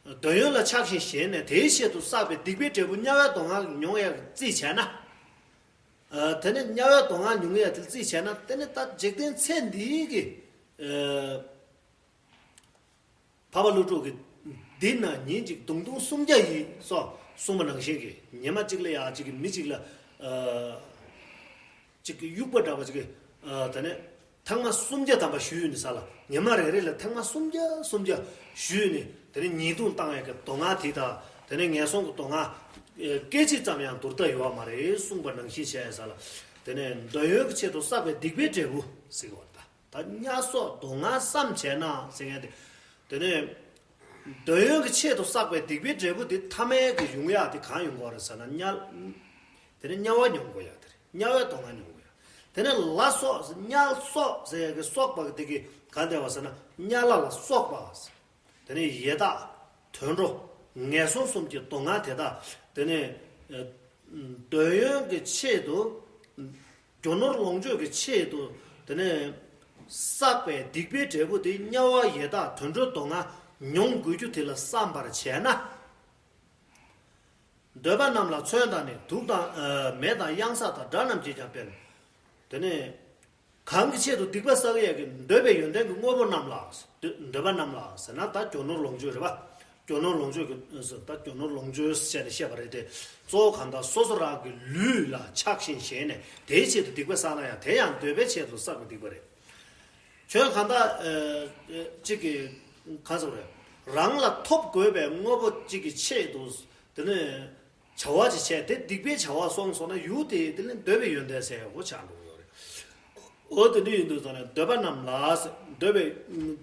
འདོད་ཡོན་ལ་ཆགས་ཤིང་ཞེན་ནས་དེའི་ཆེད་དུ་བསགས་པའི་སྡིག་པའི་འབྲས་བུ་དམྱལ་བའི་སྡུག་བསྔལ་མྱོང་ཡག་རྩིས་བྱས་ན། ཨ། དེ་ནས་དམྱལ་བའི་སྡུག་བསྔལ་མྱོང་ཡག་དེ་རྩིས་བྱས་ན། དེ་ནས་ད་འཇིག་རྟེན་ཚེ་འདིའི་གི། ཨ། འཕགས་པ་ཀླུ་སྒྲུབ་ཀྱིས་འདི་ན་ཉིན་གཅིག་མདུང་ཐུང་སུམ་བརྒྱ་ཡིས་སོགས་གསུངས་པ་ནང་བཞིན་གྱི། ཉི་མ་གཅིག་ལ་ཡ་གཅིག་གི་མི་གཅིག་ལ། ཨ། གཅིག་གི་དབྱུག་པ་འདྲ་བ་གཅིག་གི། ཨ། དེ་ནས་ཐེངས་མ་སུམ་བརྒྱ་ཐམ་པ་གཞུས་ནས་ས་ལ། ཉི་མ་རེ་རེ་ལ་ཐེངས་མ་སུམ་བརྒྱ་སུམ་བརྒྱ་གཞུས་ནས། དེ་ནས་ཉེས་རྡུང་བཏང་ཡག་གི་སྡུག་བསྔལ་དེ་དང་། དེ་ནས་ངན་སོང་གི་སྡུག་བསྔལ་སྐད་ཅིག་ཙམ་ཡང་བསྡུར་ཐབས་ཡོད་མ་རེད་གསུངས་པ་ནང་བཞིན་བྱས་ས་ལ། དེ་ནས་འདོད་ཡོན་གྱི་ཆེད་དུ་བསགས་པའི་སྡིག་པའི་འབྲས་བུ་ཟེར་གྱི་ཡོད་རེད། ད་དམྱལ་སོགས་སྡུག་བསྔལ་བསམ་བྱས་ན་ཟེར་མཁན་དེ། དེ་ནས་འདོད་ཡོན་གྱི་ཆེད་དུ་བསགས་པའི་སྡིག་པའི་འབྲས་བུ་དེ་ཐ་མལ་གྱི་ཡོང་ཡག་དེ་གང་ཡོང་གི་ཡོད་རེད་ཟེར་ན། དམྱལ། དེ་ནས་དམྱལ་བ་མྱོང་དགོས་ཡག་དེ་རེད། དམྱལ་བའི་སྡུག་བསྔལ་མྱོང་དགོས་ཡག་དེ་ནས་ལ་སོགས། དམྱལ་སོགས་ཟེར་ཡག་གི་སོགས་པ་དེ་གི་གང་བསྡད་པ་ཟེར་ན། དམྱལ་བ་ལ་སོགས་པ། དེ་ནས་ཡི་དྭགས་དུད་འགྲོ་ངན་སོང་གསུམ་གྱི་སྡུག་བསྔལ་དེ་དག། དེ་ནས། ཨ། འདོད་ཡོན་གྱི་ཆེད་དུ། རྒྱུ་ནོར་ལོངས་སྤྱོད་ཀྱི་ཆེད་དུ། དེ་ནས་བསགས་པའི་སྡིག་པའི་འབྲས་བུ་དེ་དམྱལ་བ་ཡི་དྭགས་དུད་འགྲོའི་སྡུག་བསྔལ་མྱོང་དགོས་རྒྱུ་དེ་ལ་བསམ་པར་བྱས་ན། འདོད་པ་རྣམས་ལ་མཚོན་དང་ནི། དུག་དང་། ཨ། མེ་དང་གཡང་ས་དང་དགྲ་རྣམས་ཀྱིས་ཀྱང་དཔེར། དེ་ནས། གང་གི་ཆེད་དུ་སྡིག་པ་བསགས་ཡས་ཀྱི། འདོད་པའི་ཡོན་ཏན་གྱི་དངོས་པོ་རྣམས་ལ། འདོད། འདོད་པ་རྣམས་ལ་ཟེར་ན་ད་རྒྱུ་ནོར་ལོངས་སྤྱོད་རེད་པ། རྒྱུ་ནོར་ལོངས་སྤྱོད་ཀྱི། ད་རྒྱུ་ནོར་ལོངས་སྤྱོད་བཤད་ནས་བཤད་པ་རེད་དེ། གཙོ་བོ་གང་ལྟར་སོ་སོ་རང་གི་ལུས་ལ་ཆགས་ཤིང་ཞེན་ནས་དེའི་ཆེད་དུ་སྡིག་པ་བསགས་ན་ཡང་དེ་ཡང་འདོད་པའི་ཆེད་དུ་བསགས་པའི་སྡིག་པ་རེད། ཁྱོད་གང་ལྟར། ཨ། གཅིག་གི། གང་ཟེར་རེད། རང་ལ་ཐོབ་དགོས་པའི་དངོས་པོ་གཅིག་གི་ཆེད་དུ། དེ་ནས། བྱ་བ་ཅིག་བྱས། དེ་སྡིག་པའི་བྱ་བ་སོང་སོང་ན་ཡུལ་དེ་དེ་ལ་འདོད་པའི་ཡོན་ཏན་ཟེར་ཡག་པོ་ཆགས་འགྲོ་གི་ཡོད་རེད། འོ་དེ་འདྲ་ཡིན་དུས་ཙང་ནས་འདོད་པ་རྣམས་ལ། འདོད་པའི།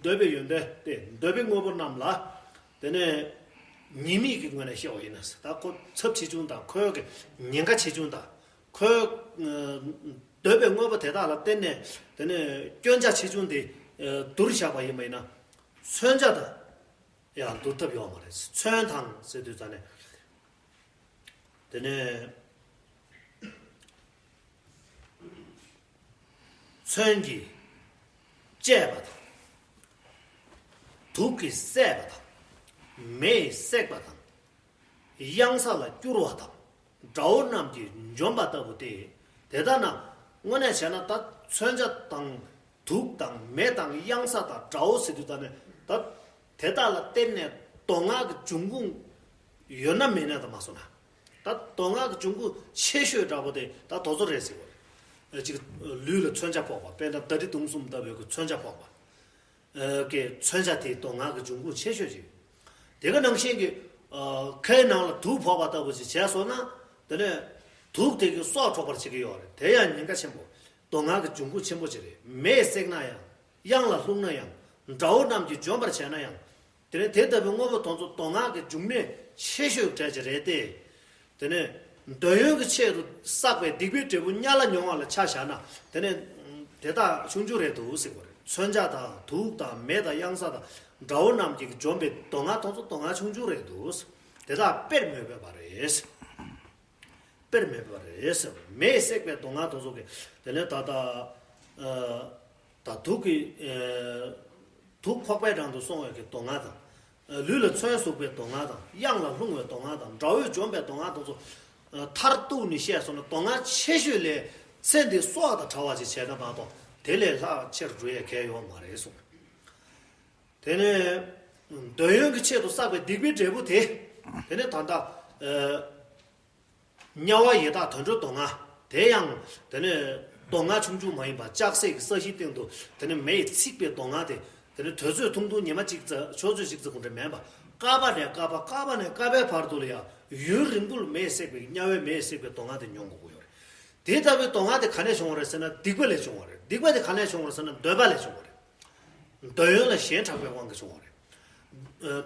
འདོད་པའི་ཡོན་ཏན་དེ། འདོད་པའི་དངོས་པོ་རྣམས་ལ། དེ་ནས་ཉེས་དམིགས་ཀྱི་ངོས་ནས་བཤད་པ་ཡིན་ན། ད་ཁོ་ཚབས་ཆེ་ཆུང་དང་། ཁོའི་གི་ཉེན་ཁ་ཆེ་ཆུང་དང་། ཁོའི། ཨ། འདོད་པའི་དངོས་པོ་དེ་དག་ལ་བརྟེན་ནས། དེ་ནས་སྐྱོན་ཆ་ཆེ་ཆུང་དེ། ཨ། བསྡུར་བཞག་པ་ཡིན་པ་ཡིན་ན། མཚོན་ཆ་དང་ཡང་བསྡུར་ཐབས་ཡོད་མ་རེད། མཚོན་དང་ཟེར་དུས་ཙང་ནས། དེ་ནས་མཚོན་གྱིས་བཅད་པ་དང་། དུག་གིས་བསད་པ་དང་། མེས་བསྲེགས་པ་དང་། གཡང་ས་ལ་བསྐྱུར་བ་དང་། དགྲ་བོ་རྣམས་ཀྱིས་འཇོམས་པ་ལྟ་བུ་སྟེ། དེ་ལྟ་ན་དངོས་གནས་བྱས་ན་ད་མཚོན་ཆ་དང་དུག་དང་མེ་དང་གཡང་ས་དང་དགྲ་བོ་ཟེར་དུས་ད་ནི་ད། དེ་དག་ལ་བརྟེན་ནས་སྡུག་བསྔལ་གྱི་འབྱུང་ཁུངས་ཡོད་ན་མེད་ན་དང་མ་སོང་ན། ད་སྡུག་བསྔལ་གྱི་འབྱུང་ཁུངས་ཆེ་ཤོས་འདྲ་པོ་དེ་ད་དེ་ཚོ་རེད་ཟེར་བ་རེད། ཨ། གཅིག་ལུས་ལ་མཚོན་ཆ་ཕོག་པ། དཔེར་ན་ཟླ་སྒྲིལ་མདུང་གསུམ་ལྟ་བུའི་གི་མཚོན་ཆ་ཕོག་པ། ཨ། གི་མཚོན་ཆ་དེ་སྡུག་བསྔལ་གྱི་འབྱུང་ཁུངས་ཆེ་ཤོས་ཤིག་དེ་ག་ནང་བཞིན་གྱི། ཨ། ཁའི་ནང་ལ་དུག་ཕོག་པ་ལྟ་བུ་ཞིག་བྱས་སོང་ན། དེ་ནས་དུག་དེ་གིས་སྲོག་འཕྲོག་པར་བྱེད་ཀྱི་ཡོད་རེད། དེ་ཡང་ཉེན་ཁ་ཆེན་པོ། སྡུག་བསྔལ་གྱི་འབྱུང་ཁུངས་ཆེན་པོ་ཅིག་རེད། མེས་བསྲེགས་ན་ཡང་། གཡང་ལ་ལྷུང་ན་ཡང་། དགྲ་བོ་རྣམས་ཀྱིས་འཇོམས་པར་བྱས་ན་ཡང་། དེ་ནས་དེ་ལྟ་བུའི་དངོས་པོ་དེ་ཚོ་སྡུག་བསྔལ་གྱི་འབྱུང་གནས་ཆེ་ཤོས་གྲས་ཅིག་རེད་དེ། དེ་ནས་འདོད་ཡོན་གྱི་ཆེད་དུ་བསགས་པའི་སྡིག་པའི་འབྲས་བུ་དམྱལ་ལ་མྱོང་བ་ལ་ཆ་བཞག་ན། དེ་ནས་དེ་དག་ཆུང་ཆུང་རེད་འདུག་ཟེར་བ་རེད། མཚོན་ཆ་དང་དུག་དང་མེ་དང་གཡང་ས་དང་དགྲ་བོ་རྣམས་ཀྱིས་འཇོམས་པའི་སྡུག་བསྔལ་དེ་ཚོ་སྡུག་བསྔལ་ཆུང་ཆུང་རེད་འདུག་དེ་དག་དཔེར་མི་འབད་པ་རེད། དཔེར་མི་འབད་པ་རེད་ཟེར། མེས་བསྲེགས་པའི་སྡུག་བསྔལ་དེ་ཚོ་གི། དེ་ནས་ད་ལྟ། ཨ། ད་དུག་གི། ཨ། དུག་ཁོག་པའི་ནང་དུ་སོང་བའི་གི་སྡུག་བསྔལ་དང་། ཨ། ལུས་ལ་མཚོན་ཟུག་པའི་སྡུག་བསྔལ་དང་། གཡང་ལ་ལྷུང་བའི་སྡུག་བསྔལ་དང་། དགྲ་བོས་འཇོམས་པའི་སྡུག་བསྔལ་དེ་ཚོ། ཨ། མཐར་གཏུགས་ནས་བཤད་སོང་ན་སྡུག་བསྔལ་ཆེ་ཤོས་ལས་ཚེ་འདིའི་སྲོག་དང་བྲལ་བ་ཅིག་བྱས་ན་མ་གཏོགས་དེ་ལས་ལྷག་ཆེར་འགྲོ་ཡས་གལ་ཡོད་མ་རེད་གསུངས། དེ་ནས་འདོད་ཡོན་གྱི་ཆེད་དུ་བསགས་པའི་སྡིག་པའི་འབྲས་བུ་དེ། དེ་ནས་ད་ལྟ། ཨ། དམྱལ་བ་ཡི་དྭགས་དུད་འགྲོའི་སྡུག་བསྔལ། དེ་ཡང་དེ་ནས་སྡུག་བསྔལ་ཆུང་ཆུང་མ་ཡིན་པ། ལྕགས་སྲེག་གི་ས་གཞིའི་སྟེང་དུ་དེ་ནས་མེས་ཚིག་པའི་སྡུག་བསྔལ་དེ། དེ་ནས་དུས་ཚོད་ཐུང་ཐུང་ཉི་མ་གཅིག་ཙམ་ཆུ་ཚོད་གཅིག་ཙམ་གོང་འདྲ་མིན་པ། བསྐལ་པ་ནས་བསྐལ་པ། བསྐལ་པ་ནས་བསྐལ་པའི་བར་དུ་ལ་ཡང་ཡུན་རིང་པོར་མེས་བསྲེགས་པའི། དམྱལ་བའི་མེས་བསྲེགས་པའི་སྡུག་བསྔལ་དེ་མྱོང་དགོས་ཀྱི་ཡོད་རེད། དེ་ལྟ་བུའི་སྡུག་བསྔལ་དེ་ག་ནས་བྱུང་བ་རེད་ཟེར་ན་སྡིག་པ་ལས་བྱུང་བ་རེད། སྡིག་པ་དེ་ག་ནས་བྱུང་བ་རེད་ཟེར་ན་འདོད་པ་ལས་བྱུང་བ་རེད། འདོད་ཡོན་ལ་ཞེན་དྲགས་པའི་དབང་གིས་བྱུང་བ་རེད།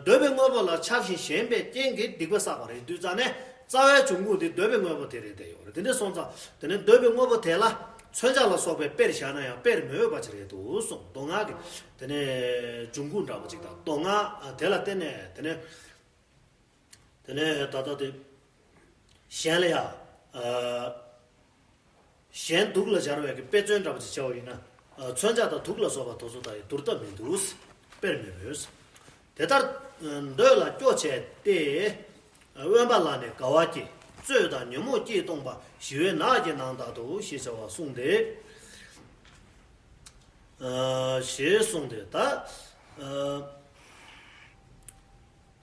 འདོད་པའི་དངོས་པོ་ལ་ཆགས་ཤིང་ཞེན་པའི་རྐྱེན་གྱིས་སྡིག་པ་བསགས་པ་རེད། དུས་ཙམ་ནས་རྩ་བའི་འབྱུང་ཁུངས་དེ་འདོད་པའི་དངོས་པོ་དེ་རེད་བསྡད་ཡོད་རེད། དེ་འདྲ་སོང་ཙང་དེ་ནས་འདོད་པའི་དངོས་པོ་དེ་ལ་མཚོན་ཆ་ལ་སོགས་པའི་དཔེར་བཞག་ན་ཡང་དཔེར་མི་འོས་པ་ཅིག་རེད་འདུག་གསུངས། སྡུག་བསྔལ་གྱི་དེ་ནས་འབྱུང་ཁུངས་འདྲ་པོ་ཅིག་དང་། སྡུག་བསྔལ་དེ་ལ་བརྟེན་ནས་དེ་ནས། དེ་ནས་ད་ལྟ་དེ། གཞན་ལ་ཡང་། ཨ། གཞན་དུག་ལ་སྦྱར་བའི་གི་དཔེ་མཚོན་འདྲ་པོ་ཅིག་བྱས་པ་ཡིན་ན། ཨ། མཚོན་ཆ་དང་དུག་ལ་སོགས་པ་དེ་ཚོ་དང་ཡང་བསྡུར་ཐབས་མི་འདུག་དཔེར་མི་འོས། དེ་ལྟར་ འདོད་ལ་སྐྱོ་བྱས་ཏེ། དབེན་པ་ལ་ནི་དགའ་བ་སྐྱེ། རྩོད་དང་ཉོན་མོངས་སྐྱིད་སྟོང་པ། ཞི་བའི་ནགས་ཀྱི་ནང་དག་ཏུ། ཞེས་བྱ་བ་གསུངས་ཏེ། ཞེས་གསུངས་ཏེ་ད།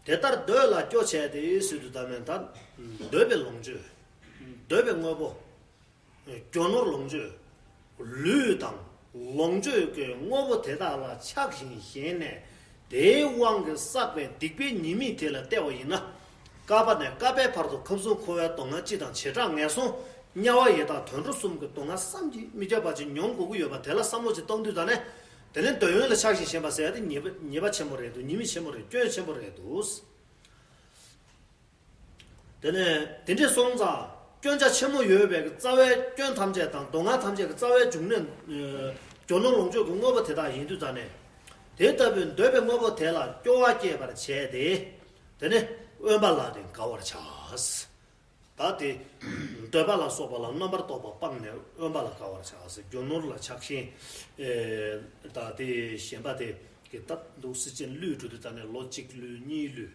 དེ་ལྟར་འདོད་ལ་སྐྱོ་བྱས་ཏེ་ཟེར་དུས་ད་མེད་ད། འདོད་པའི་ལོངས་སྤྱོད། འདོད་པའི་དངོས་པོ། རྒྱུ་ནོར་ལོངས་སྤྱོད། ལུས་དང་ལོངས་སྤྱོད་ཀྱི་དངོས་པོ་དེ་དག་ལ་ཆགས་ཤིང་ཞེན་ནས། དེའི་དབང་གིས་བསགས་པའི་སྡིག་པའི་ཉེས་དམིགས་དེ་ལ་བལྟས་པ་ཡིན་ན། བསྐལ་པ་ནས་བསྐལ་པའི་བར་དུ་ཁམས་གསུམ་འཁོར་བའི་སྡུག་བསྔལ་སྤྱི་དང་བྱེ་བྲག་ངན་སོང་དམྱལ་བ་ཡི་དྭགས་དུད་འགྲོ་གསུམ་གྱི་སྡུག་བསྔལ་བསམ་གྱིས་མི་ཁྱབ་པ་ཅིག་མྱོང་དགོས་ཀྱི་ཡོད་པ་དེ་ལ་བསམ་བློ་ཅིག་གཏོང་དུས་ད་ནས། དེ་ནས་འདོད་ཡོན་ལ་ཆགས་ཤིང་ཞེན་པ་ཟེར་ཡ་དེ་ཉེས་པ་ཉེས་པ་ཆེན་པོ་རེད་འདུག་ཉེས་དམིགས་ཆེན་པོ་རེད། སྐྱོན་ཆེན་པོ་རེད་འདུག་དེ་ནས་དེ་འདྲས་སོང་ཙང་སྐྱོན་ཆ་ཆེན་མོ་ཡོད་པའི་རྩ་བའི་སྐྱོན་ཐམས་ཅད་དང་སྡུག་བསྔལ་ཐམས་ཅད་ཀྱི་རྩ་བའི་འབྱུང་གནས། རྒྱུ་ནོར་ལོངས་སྤྱོད་ཀྱི་དངོས་པོ་དེ་དག་ཡིན་དུས་ཙང་ནས། དེ་ལྟ་བུའི་འདོད་པའི་དངོས་པོ་དེ་ལ་སྐྱོ་བ་སྐྱེས་པར་བྱས་ཏེ། དེ་ནས་དབེན་པ་ལ་ནི་དགའ་བར་བྱ། ད་དེ། འདོད་པ་ལ་སོགས་པ་ལ་རྣམ་པར་རྟོག་པ་སྤངས་ནས་དབེན་པ་ལ་དགའ་བར་བྱ་ཟེར། རྒྱུ་ནོར་ལ་ཆགས་ཤིང་། ཨེ། ད་དེ་ཞེན་པ་དེ་གི་སྟབས་འདུག་སེ་ཅན་བསླུས་འགྲོ་དུས་ད་ནས་ལོ་གཅིག་བསླུས་གཉིས་བསླུས།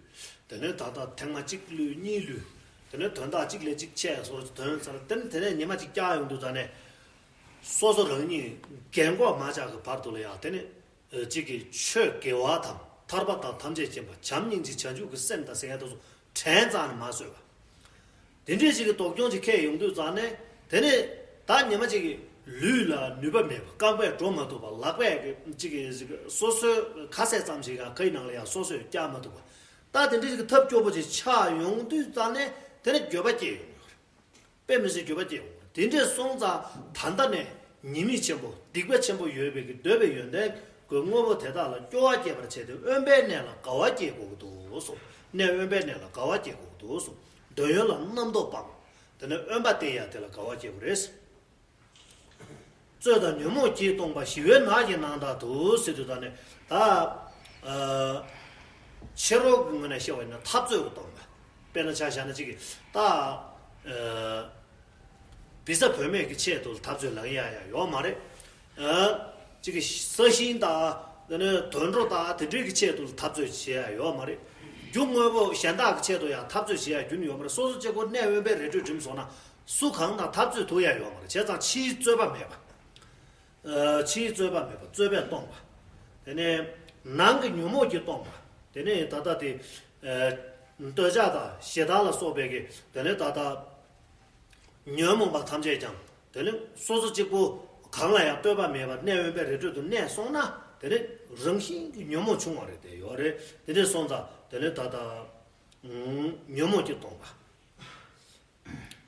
དེ་ནས་ད་ལྟ་ཐེངས་མ་གཅིག་བསླུས་གཉིས་བསླུས། དེ་ནས་དོན་དག་གཅིག་ལས་གཅིག་ཆེ་སོགས་དོན་ཚར། དེ་ནས་དེ་ནས་ཉི་མ་གཅིག་བསྐྱལ་ཡོང་དུས་ད་ནས། སོ་སོ་རང་ཉིད་རྒན་གོག་མ་ཆགས་ཀྱི་བར་དུ་ལ་ཡང་དེ་ནས། གཅིག་གིས་ཆོས་དགེ་བ་དང་ཐར་པ་དང་ཐམས་ཅད་མཁྱེན་པ་བྱམས་སྙིང་རྗེ་བྱང་ཆུབ་ཀྱི་སེམས་དང་ཟེར་ཡ་དེ་ཚོ་དྲན་རྩ་ནས་མ་བཟོད་པ། དེ་འདྲའི་ཞིག་གི་སྡུག་གྱོང་ཅིག་འཁྱེར་ཡོང་དུས་ཙང་ནས་དེ་ནས་ད་ཉི་མ་གཅིག་གི་ལུས་ལ་ནུས་པ་མེད་པ། རྐང་པས་འགྲོ་མ་ཐུབ་པ། ལག་པས་གཅིག་གི་སོ་སོའི་ཁ་ཟས་ཙམ་ཞིག་ཡང་ཁའི་ནང་ལ་ཡང་སོ་སོས་བཀྱག་མ་ཐུབ་པ། ད་དེ་འདྲའི་ཞིག་གི་ཐབས་སྐྱོ་པོ་ཅིག་ཆགས་ཡོང་དུས་ཙང་ནས་དེ་ནས་འགྱོད་པ་སྐྱེས་ཡོང་གི་རེད། དཔེ་མི་སྲིད་འགྱོད་པ་སྐྱེ་འོང་། དེ་འདྲས་སོང་ཙང་ད་ལྟ་ནས་ཉེས་དམིགས་ཆེན་པོ་སྡིག་པ་ཆེན་པོ་ཡོད་པའི་གི་འདོད་པའི་ཡོན་ཏན་གྱི་དངོས་པོ་དེ་དག་ལ་སྐྱོ་བ་སྐྱེད་པར་བྱས་ཏེ་དབེན་པའི་གནས་ལ་དགའ་བ་སྐྱེད་དགོས་ཀྱི་འདུག་གསུངས། གནས་དབེན་པའི་གནས་ལ་དགའ་བ་སྐྱེད་དགོས་ཀྱི་འདུག་གསུངས། འདོད་ཡོན་ལ་རྣམ་རྟོག་སྤངས། དེ་ནས་དབེན་པ་བསྟེན་ཡ་དེ་ལ་དགའ་བ་སྐྱེད་དགོས་རེད། རྩོད་དང་ཉོན་མོངས་སྐྱིད་སྟོང་པ། ཞི་བའི་ནགས་ཀྱི་ནང་དག་ཏུ་ཟེར་དུས་ད་ནི་ད། ཨ། ཕྱི་རོལ་གྱི་ངོས་ནས་བཤད་པ་ཡིན་ན་འཐབ་རྩོད་ཀྱིས་སྟོང་པ། དཔེར་ན་ཆ་བཞག་ན་གཅིག་གིས་ད། ཨ། བི་ཟ་བུད་མེད་ཀྱི་ཆེད་དུ་འཐབ་རྩོད་ལངས་ཡ་ཡ་ཡོད་མ་རེད། ཨ། གཅིག་གིས་ས་ཞིང་དང་དེ་ནས་དུད་འགྲོ་དང་དེ་འདྲའི་གི་ཆེད་དུ་འཐབ་རྩོད་བྱེད་ཡ་ཡོད་མ་རེད། རྒྱུ་དངོས་པོ་གཞན་དག་གི་ཆེད་དུ་ཡང་འཐབ་རྩོད་བྱེད་ཡ་རྒྱུན་ཡོད་མ་རེད། སོ་སོ་གཅིག་པོ་གནས་དབེན་པའི་རི་ཁྲོད་འགྲིམས་སོང་ན། སུ་གང་དང་འཐབ་རྩོད་ཐུབ་ཡ་ཡོད་མ་རེད། བྱས་ཙང་ཕྱིའི་རྩོད་པ་མེད་པ། ཨ། ཕྱིའི་རྩོད་པ་མེད་པ། རྩོད་པས་སྟོང་པ། དེ་ནས་ནང་གི་ཉོན་མོངས་ཀྱིས་སྟོང་པ། དེ་ནས་ད་ལྟ་དེ། ཨ། འདོད་ཆགས་དང་ཞེ་སྡང་ལ་སོགས་པའི་གི་དེ་ནས་ད་ལྟ་ཉོན་མོངས་པ་ཐམས་ཅད་ཀྱང་དེ་ནས་སོ་སོ་གཅིག་པུ་གང་ལ་ཡང་ལྟོས་པ་མེད་པར་གནས་དབེན་པའི་རི་ཁྲོད་དུ་གནས་སོང་ན། དེ་ནས་རང་བཞིན་གྱི་ཉོན་མོངས་ཆུང་བ་རེད་དེ་ཡོད་རེད། དེ་འདྲས་སོང་ཙང་དེ་ནས་ད་ལྟ་ཉོན་མོངས་ཀྱིས་སྟོང་པ།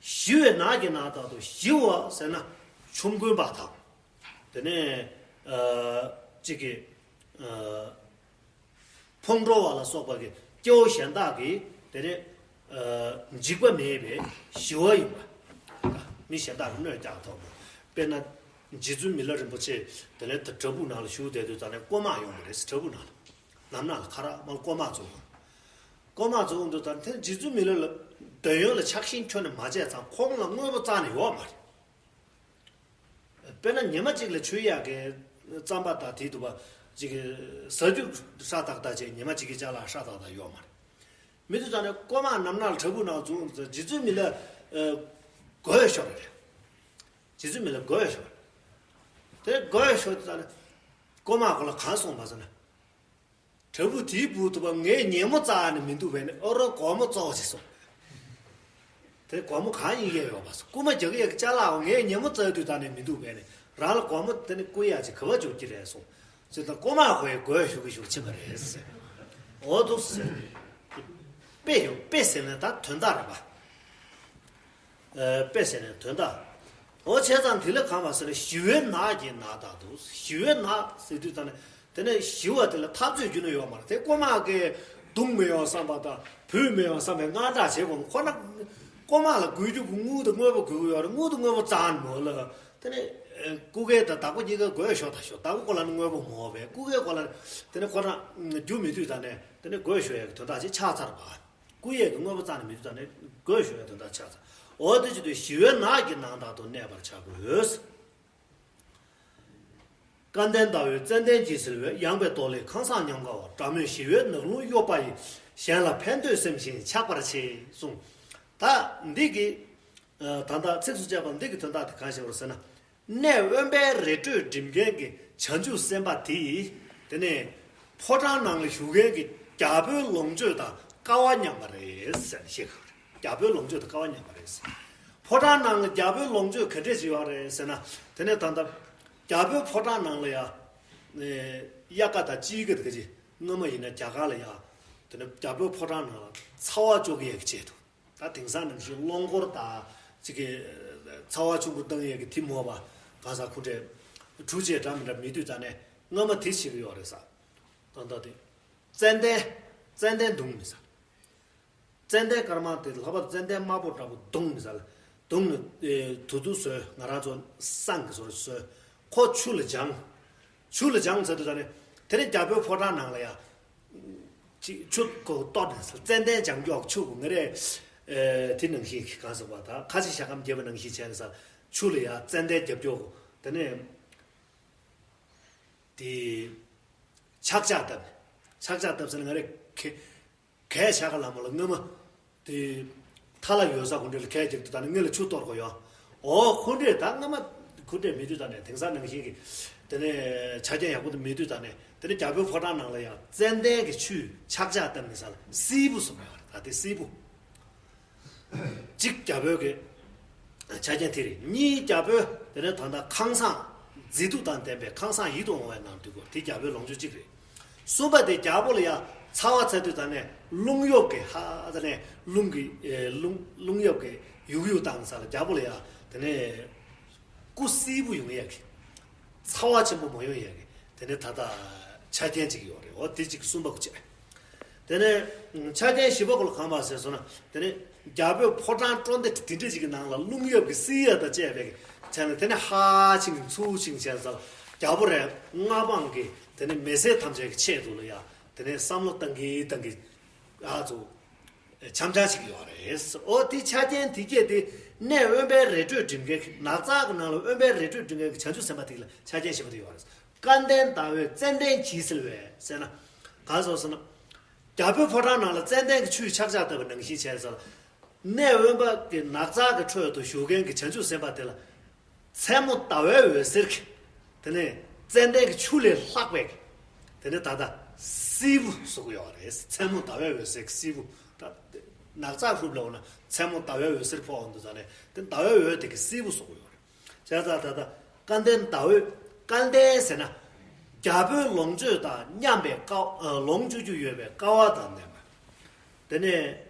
ཞི་བའི་ནགས་ཀྱི་ནང་དག་ཏུ། ཞི་བ་ཟེར་ན་ཆོམ་རྐུན་པ་དང་། དེ་ནས་ཨ་གཅིག་གི་ཨ་ཕུང་འགྲོ་བ་ལ་སོགས་པ་གི་སྐྱེ་བོ་གཞན་དག་གི་དེ་ནས་ཨ་འཇིགས་པ་མེད་པའི་ཞི་བ་ཡིན་པ། མི་གཞན་དག་གི་གནོད་ཀྱང་ཐོབ་པ། དཔེར་ན་རྗེ་བཙུན་མི་ལ་རིན་པོ་ཆེ་དེ་ནས་བྲག་ཕུག་ནང་ལ་བཞུགས་བསྡད་དུས་ཙང་ནས་རྐུན་མ་ཡོང་བ་རེད། བྲག་ཕུག་ནང་ལ། ནམ་ནག་ལ་ཁ་རག་མ་རྐུན་མ་འཛུལ། རྐུན་མ་འཛུལ་འདུག་ད་དེ་རྗེ་བཙུན་མི་ལ་ལ་འདོད་ཡོན་ལ་ཆགས་ཞེན་ཁྱོན་ནས་མ་བྱས་ཙང་ཁོང་ལ་དངོས་པོ་རྩ་ནས་ཡོད་མ་རེད། དཔེར་ན་ཉི་མ་གཅིག་ལ་མཆོད་ཡག་གི་རྩམ་པ་དང་དེ་འདུག་པ་ཅིག་ཟ་རྒྱུ་ཧྲ་ཏག་ཏག་བྱས། ཉི་མ་གཅིག་གི་ཅ་ལག་ཧྲ་ཏག་ཏག་ཡོད་མ་རེད། མི་དེ་ཙང་ནས་རྐུན་མ་ནམ་ནག་ལ་བྲག་ཕུག་ནང་འཛུལ་འདུག་ད་རྗེ་བཙུན་མི་ལ་དགོད་ཤོར་རེད། རྗེ་བཙུན་མི་ལ་དགོད་ཤོར། དེ་དགོད་ཤོར་དུས་ཙང་ནས་རྐུན་མ་ཁོ་ལ་གང་གསུངས་པ་ཟེར་ན། བྲག་ཕུག་དེའི་སྦུག་ཏུ་བ་ངས་ཉན་མོ་བཙལ་ནས་མི་འདུག་པས་ནས། ཨོ་རོ་སྒོར་མོ་བཙལ་ཅིག་གསུངས། དེ་སྒོར་མོ་གང་ཡིན་ཡས་ཡོད་པ་སོ། རྐུན་མ་རྒྱག་ཡས་ཀྱི་ཅ་ལག་འོ་ངས་ཉན་མོ་བཙལ་དུས་ད་ནས་མི་འདུག་པས་ནས། རང་ལ་སྒོར་མོ་དེ་ནས་རྐུ་ཡག་ཅིག་ག་བ་འཇུག་གི་རེད་གསུངས། ཟེར་ད་རྐུན་མ་ཁོ་ཡི་དགོད་ཤོར་གི་ཤོར་ཕྱིན་པ་རེད་ཟེར། འོ་འདུག་ཟེར། དཔེ་ཡོད། དཔེ་ཟེར་ན་ད་དོན་དག་རེད་པ། ཨ། དཔེ་ཟེར་ནས་དོན་དག་འོ་བྱས་ཙང་དེ་ལ་གང་བ་ཟེར་ན་ཞི་བའི་ནགས་ཀྱི་ནང་དག་ཏུ། ཞི་བའི་ནགས་ཟེར་དུས་ཙང་ནས་དེ་ནས་ཞི་བ་དེ་ལ་འཐབ་རྩོད་རྒྱུ་ནི་ཡོད་མ་རེད། དེ་རྐུན་མ་གིས་བརྡུང་མི་ཡོང་བསམ་པ་དང་བུད་མི་ཡོང་བསམ་པའི་དངངས་སྐྲག་བྱེད་དགོས། ཁོ་ན་རྐུན་མ་ལ་དགོས་རྒྱུ་གི་དངུལ་དང་དངོས་པོ་དགོས་ཀྱི་ཡོད་རེད། དངུལ་དང་དངོས་པོ་རྩ་ནས་མེད་ལ། དེ་ནས་རྐུ་མཁན་དང་བདག་པོ་གཉིས་ཀ་དགོད་ཤོར་ད་ཤོར། བདག་པོ་ཁོ་ལ་ནི་དངོས་པོ་མེད་པས་རྐུ་མཁན་ཁོ་ལ་དེ་ནས་ཁོ་རང་རྒྱུ་མེད་དུས་ཙང་ནས་དེ་ནས་དགོད་ཤོར་ཡག་གི་དོན་དག་ཅིག་ཆགས་ཚར་བ། རྐུ་ཡས་ཀྱི་དངོས་པོ་རྩ་ནས་མི་འདུག་ད་ནི་དགོད་ཤོར་ཡས་དོན་དག་ཆགས་ཚར། འོ་དེ་བྱེད་དུས་ཞི་བའི་ནགས་ཀྱི་ནང་དག་ཏུ་གནས་པར་བྱ་དགོས། སྐལ་ལྡན་ཟླ་འོད་ཙནྡན་གྱིས་བསིལ་བའི། ཡངས་པའི་རྡོ་ལེབ་ཁང་བཟང་ཉམས་དགའ་བ། དགྲ་མེད་ཞི་བའི་ནགས་ཀླུང་གཡོ་བ་ཡི། གཞན་ལ་ཕན་འདོད་སེམས་བཞིན་ཆགས་པར་བྱེད་གསུངས། ད་འདི་གི་ད་ལྟ་ཚིགས་སུ་བཅད་པ་འདི་གི་དོན་དག་དེ་གང་ཞིག་རེད་ཟེར་ན། གནས་དབེན་པའི་རི་ཁྲོད་འགྲིམ་མཁན་གྱི་བྱང་ཆུབ་སེམས་དཔའ་དེ་ཡིས་དེ་ནས་ཕོ་བྲང་ནང་ལ་བཞུགས་མཁན་གྱི་རྒྱ་བོད་ལོངས་སྤྱོད་དང་སྐལ་བ་མཉམ་པ་རེད་ཟེར་ནས་བཤད་གི་རེད། རྒྱ་བོད་ལོངས་སྤྱོད་དང་སྐལ་བ་མཉམ་པ་རེད་ཟེར། ཕོ་བྲང་ནང་ལ་རྒྱ་བོད་ལོངས་སྤྱོད་ག་འདྲས་ཅིག་ཡོད་རེད་ཟེར་ན། དེ་ནས་ད་ལྟ་རྒྱ་བོད་ཕོ་བྲང་ནང་ལ་ཡ་དབྱར་ཁ་དང་དཔྱིད་ཁ་དེ་ག་ཅིག་སྔོན་མ་ཡིན་ན་རྒྱ་གར་ལ་ཡ་དེ་ནས་རྒྱ་བོད་ཕོ་བྲང་ནང་ལ་ཚ་བ་གཅོག་གི་ཡག་གི་ཆེད་དུ། ད་དེང་སང་ནང་བཞིན་རླངས་འཁོར་དང་ཅིག་གི་ཚ་བ་ཆུང་ཀུ་བཏང་ཡས་ཀྱི་དེ་མོ་བ་ག་ས་ཁུ་འདྲས་གྲུ་ཆས་འདྲ་མི་འདྲ་མེད་དུས་ད་ནས་སྔ་མ་དེ་བྱེད་ཀྱི་ཡོད་རེད་ས། ད་ལྟ་དེ་ཙན་དན། ཙན་དན་བརྡུང་མི་ས། ཙན་དན་དཀར་དམར་དེ་ལྷག་པར་ཙན་དན་དམར་པོ་འདྲ་པོ་བརྡུང་མི་ས་ལ་བརྡུང་ནས་དུ་དུ་བཟོས། ང་རང་ཚོ་བསང་གི་བཟོ་རེ་བཟོས། ཁོ་ཆུ་ལ་སྦྱངས། ཆུ་ལ་སྦྱངས་ཚར་དུས་ད་ནས་དེ་ནས་རྒྱ་བོད་ཕོ་བྲང་ནང་ལ་ཡ། ཅིག་ཆུ་ཁོ་གཏོར་ནས་ཙན་དན་ལྗང་མགྱོགས་ཆུ་གོ་ངེ་རེད། དེ་ནང་བཞིན་གྱི་གང་ཟེར་བ་ད་ཁ་ཆེ་ཤ་སྐམ་རྒྱས་པ་ནང་བཞིན་བྱས་ནས་ས་ཆུ་ལ་ཡ་ཙན་དན་རྒྱབ་མགྱོགས་གོ། དེ་ནས་དེ་ཕྱག་རྒྱ་བཏབ། ཕྱག་རྒྱ་བཏབ་ཟེར་ན་ང་རེ་གེ་གས་ཤ་ཁ་ལ་མོ་ལ་སྔ་མ་དེ་ཐ་ལ་ཡོད་ས་ཁོ་འདྲ་ལ་གས་རྒྱབ་དུས་ད་ནི་ངེ་ལ་ཆུ་གཏོར་གོ་ཡོ། ཨོ་ཁོ་འདྲས་ད་སྔ་མ་ཁོ་འདྲས་མེད་དུས་ད་ནས་དེང་སང་ནང་བཞིན་གྱི་དེ་ནས་ཆ་རྐྱེན་ཡག་པོ་དེ་མེད་དུས་ད་ནས་དེ་ནས་རྒྱ་བོད་ཕོ་བྲང་ནང་ལ་ཡང་ཙན་དན་གྱི་ཆུས་ཕྱག་རྒྱ་བཏབ་ནས་ས་ལ་སིལ་བུ་སོང་ཡོད་རེད། ད་དེ་སིལ་བུ་གཅིག་རྒྱ་བོད་ཀྱི་ཆ་རྐྱེན་དེ་རེད། གཉིས་རྒྱ་བོད་དེ་ནས་ད་ལྟ་ཁང་བཟང་མཛེས་སྡུག་དང་ལྡན་པའི་ཁང་བཟང་ཡིད་དུ་འོང་བའི་ནང་འདུག་གོ། དེ་རྒྱ་བོད་ལོངས་སྤྱོད་གཅིག་རེད། གསུམ་པ་དེ་རྒྱ་བོད་ལ་ཡང་ཚ་བ་ཚ་དུས་ད་ནས་རླུང་གཡོབ་ཀྱི་ཧ་ད་ནས་རླུང་གི་ཨེ་རླུང་རླུང་གཡོབ་ཀྱི་ཡུག་ཡུག་བཏང་ས་ལ་རྒྱ་བོད་ལ་ཡང་དེ་ནས་སྐུ་སིལ་བུ་ཡོང་ཡག་གི་ཚ་བ་ཆེན་པོ་མ་ཡོང་ཡག་གི་དེ་ནས་ད་ལྟ་ཆ་རྐྱེན་ཅིག་ཡོད་རེད། འོ་དེ་ཅིག་གསུམ་པ་གོ་བྱས། དེ་ནས་ཆ་རྐྱེན་བཞི་པ་གོ་ལ་གང་པ་ཟེར་སོང་ན་དེ་ནས་རྒྱ་བོད་ཕོ་བྲང་སྤྲོ་འདི་དེ་འདྲ་ཅིག་གི་ནང་ལ་རླུང་གཡོབ་ཀྱི་སིལ་ཡག་དང་བཅས་པའི་བྱས་ནས་དེ་ནས་ཧ་ཆིང་ཚུར་ཆིང་བྱས་ས་རྒྱ་བོད་རའི་མངའ་འབངས་ཀྱི་དེ་ནས་མི་སེར་ཐམས་ཅད་ཀྱི་ཆེད་དུ་ལ་ཡ་དེ་ནས་བསམ་བློ་བཏང་གི་བཏང་གི་ཨ་ཚོ་འཆམ་འཆམ་ཞིག་ཡོད་རེད། ཨོ་དེ་ཆ་རྐྱེན་དེ་སྐད་དེ་གནས་དབེན་པའི་རི་ཁྲོད་འགྲིམ་མཁན་གྱི་ནགས་ཚལ་གྱི་ནང་ལ་དབེན་པའི་རི་ཁྲོད་འགྲིམ་མཁན་གྱི་བྱང་ཆུབ་སེམས་དཔའ་དེ་ལ་ཆ་རྐྱེན་བཞི་པོ་དེ་ཡོད་རེད། སྐལ་ལྡན་ཟླ་འོད་ཙན་དན་གྱིས་བསིལ་བའི་ཟེར་ན་གང་སོང་ཟེར་ན། རྒྱ་བོད་ཕོ་བྲང་ནང་ལ་ཙན་དན་གྱི་ཆུས་ཕྱག་རྒྱ་བཏབ་པ་ནང་བཞིན་བྱས་ཟེར། གནས་དབེན་པ་གི་ནགས་ཚལ་གྱི་ཁྲོད་དུ་བཞུགས་མཁན་གྱི་བྱང་ཆུབ་སེམས་དཔའ་དེ་ལ། མཚན་མོ་ཟླ་བའི་འོད་ཟེར་གྱིས། དེ་ནས་ཙན་དན་གྱི་ཆུ་ལས་ལྷག་པའི། དེ་ནས་ད་ལྟ་སིལ་བུ་བཟོ་གི་ཡོད་རེད། མཚན་མོ་ཟླ་བའི་འོད་ཟེར་གྱི་སིལ་བུ། ད་ནགས་ཚལ་ཧྲུབ་ལ་འོ་ན་མཚན་མོ་ཟླ་བའི་འོད་ཟེར་ཕོག་འོང་དུས་ཙ་ནས་དེ་ཟླ་བའི་འོད་དེ་གི་སིལ་བུ་བཟོ་གི་ཡོད་རེད། བྱས་ཙང་ད་ལྟ་སྐལ་ལྡན་ཟླ་འོད། སྐལ་ལྡན་ཟེར་ན། རྒྱ་བོད་ལོངས་སྤྱོད་དང་མཉམ་པའི་སྐལ་ལོངས་སྤྱོད་རྒྱུ་ཡོད་པའི་སྐལ་བ་དང་ལྡན་པ། དེ་ནས་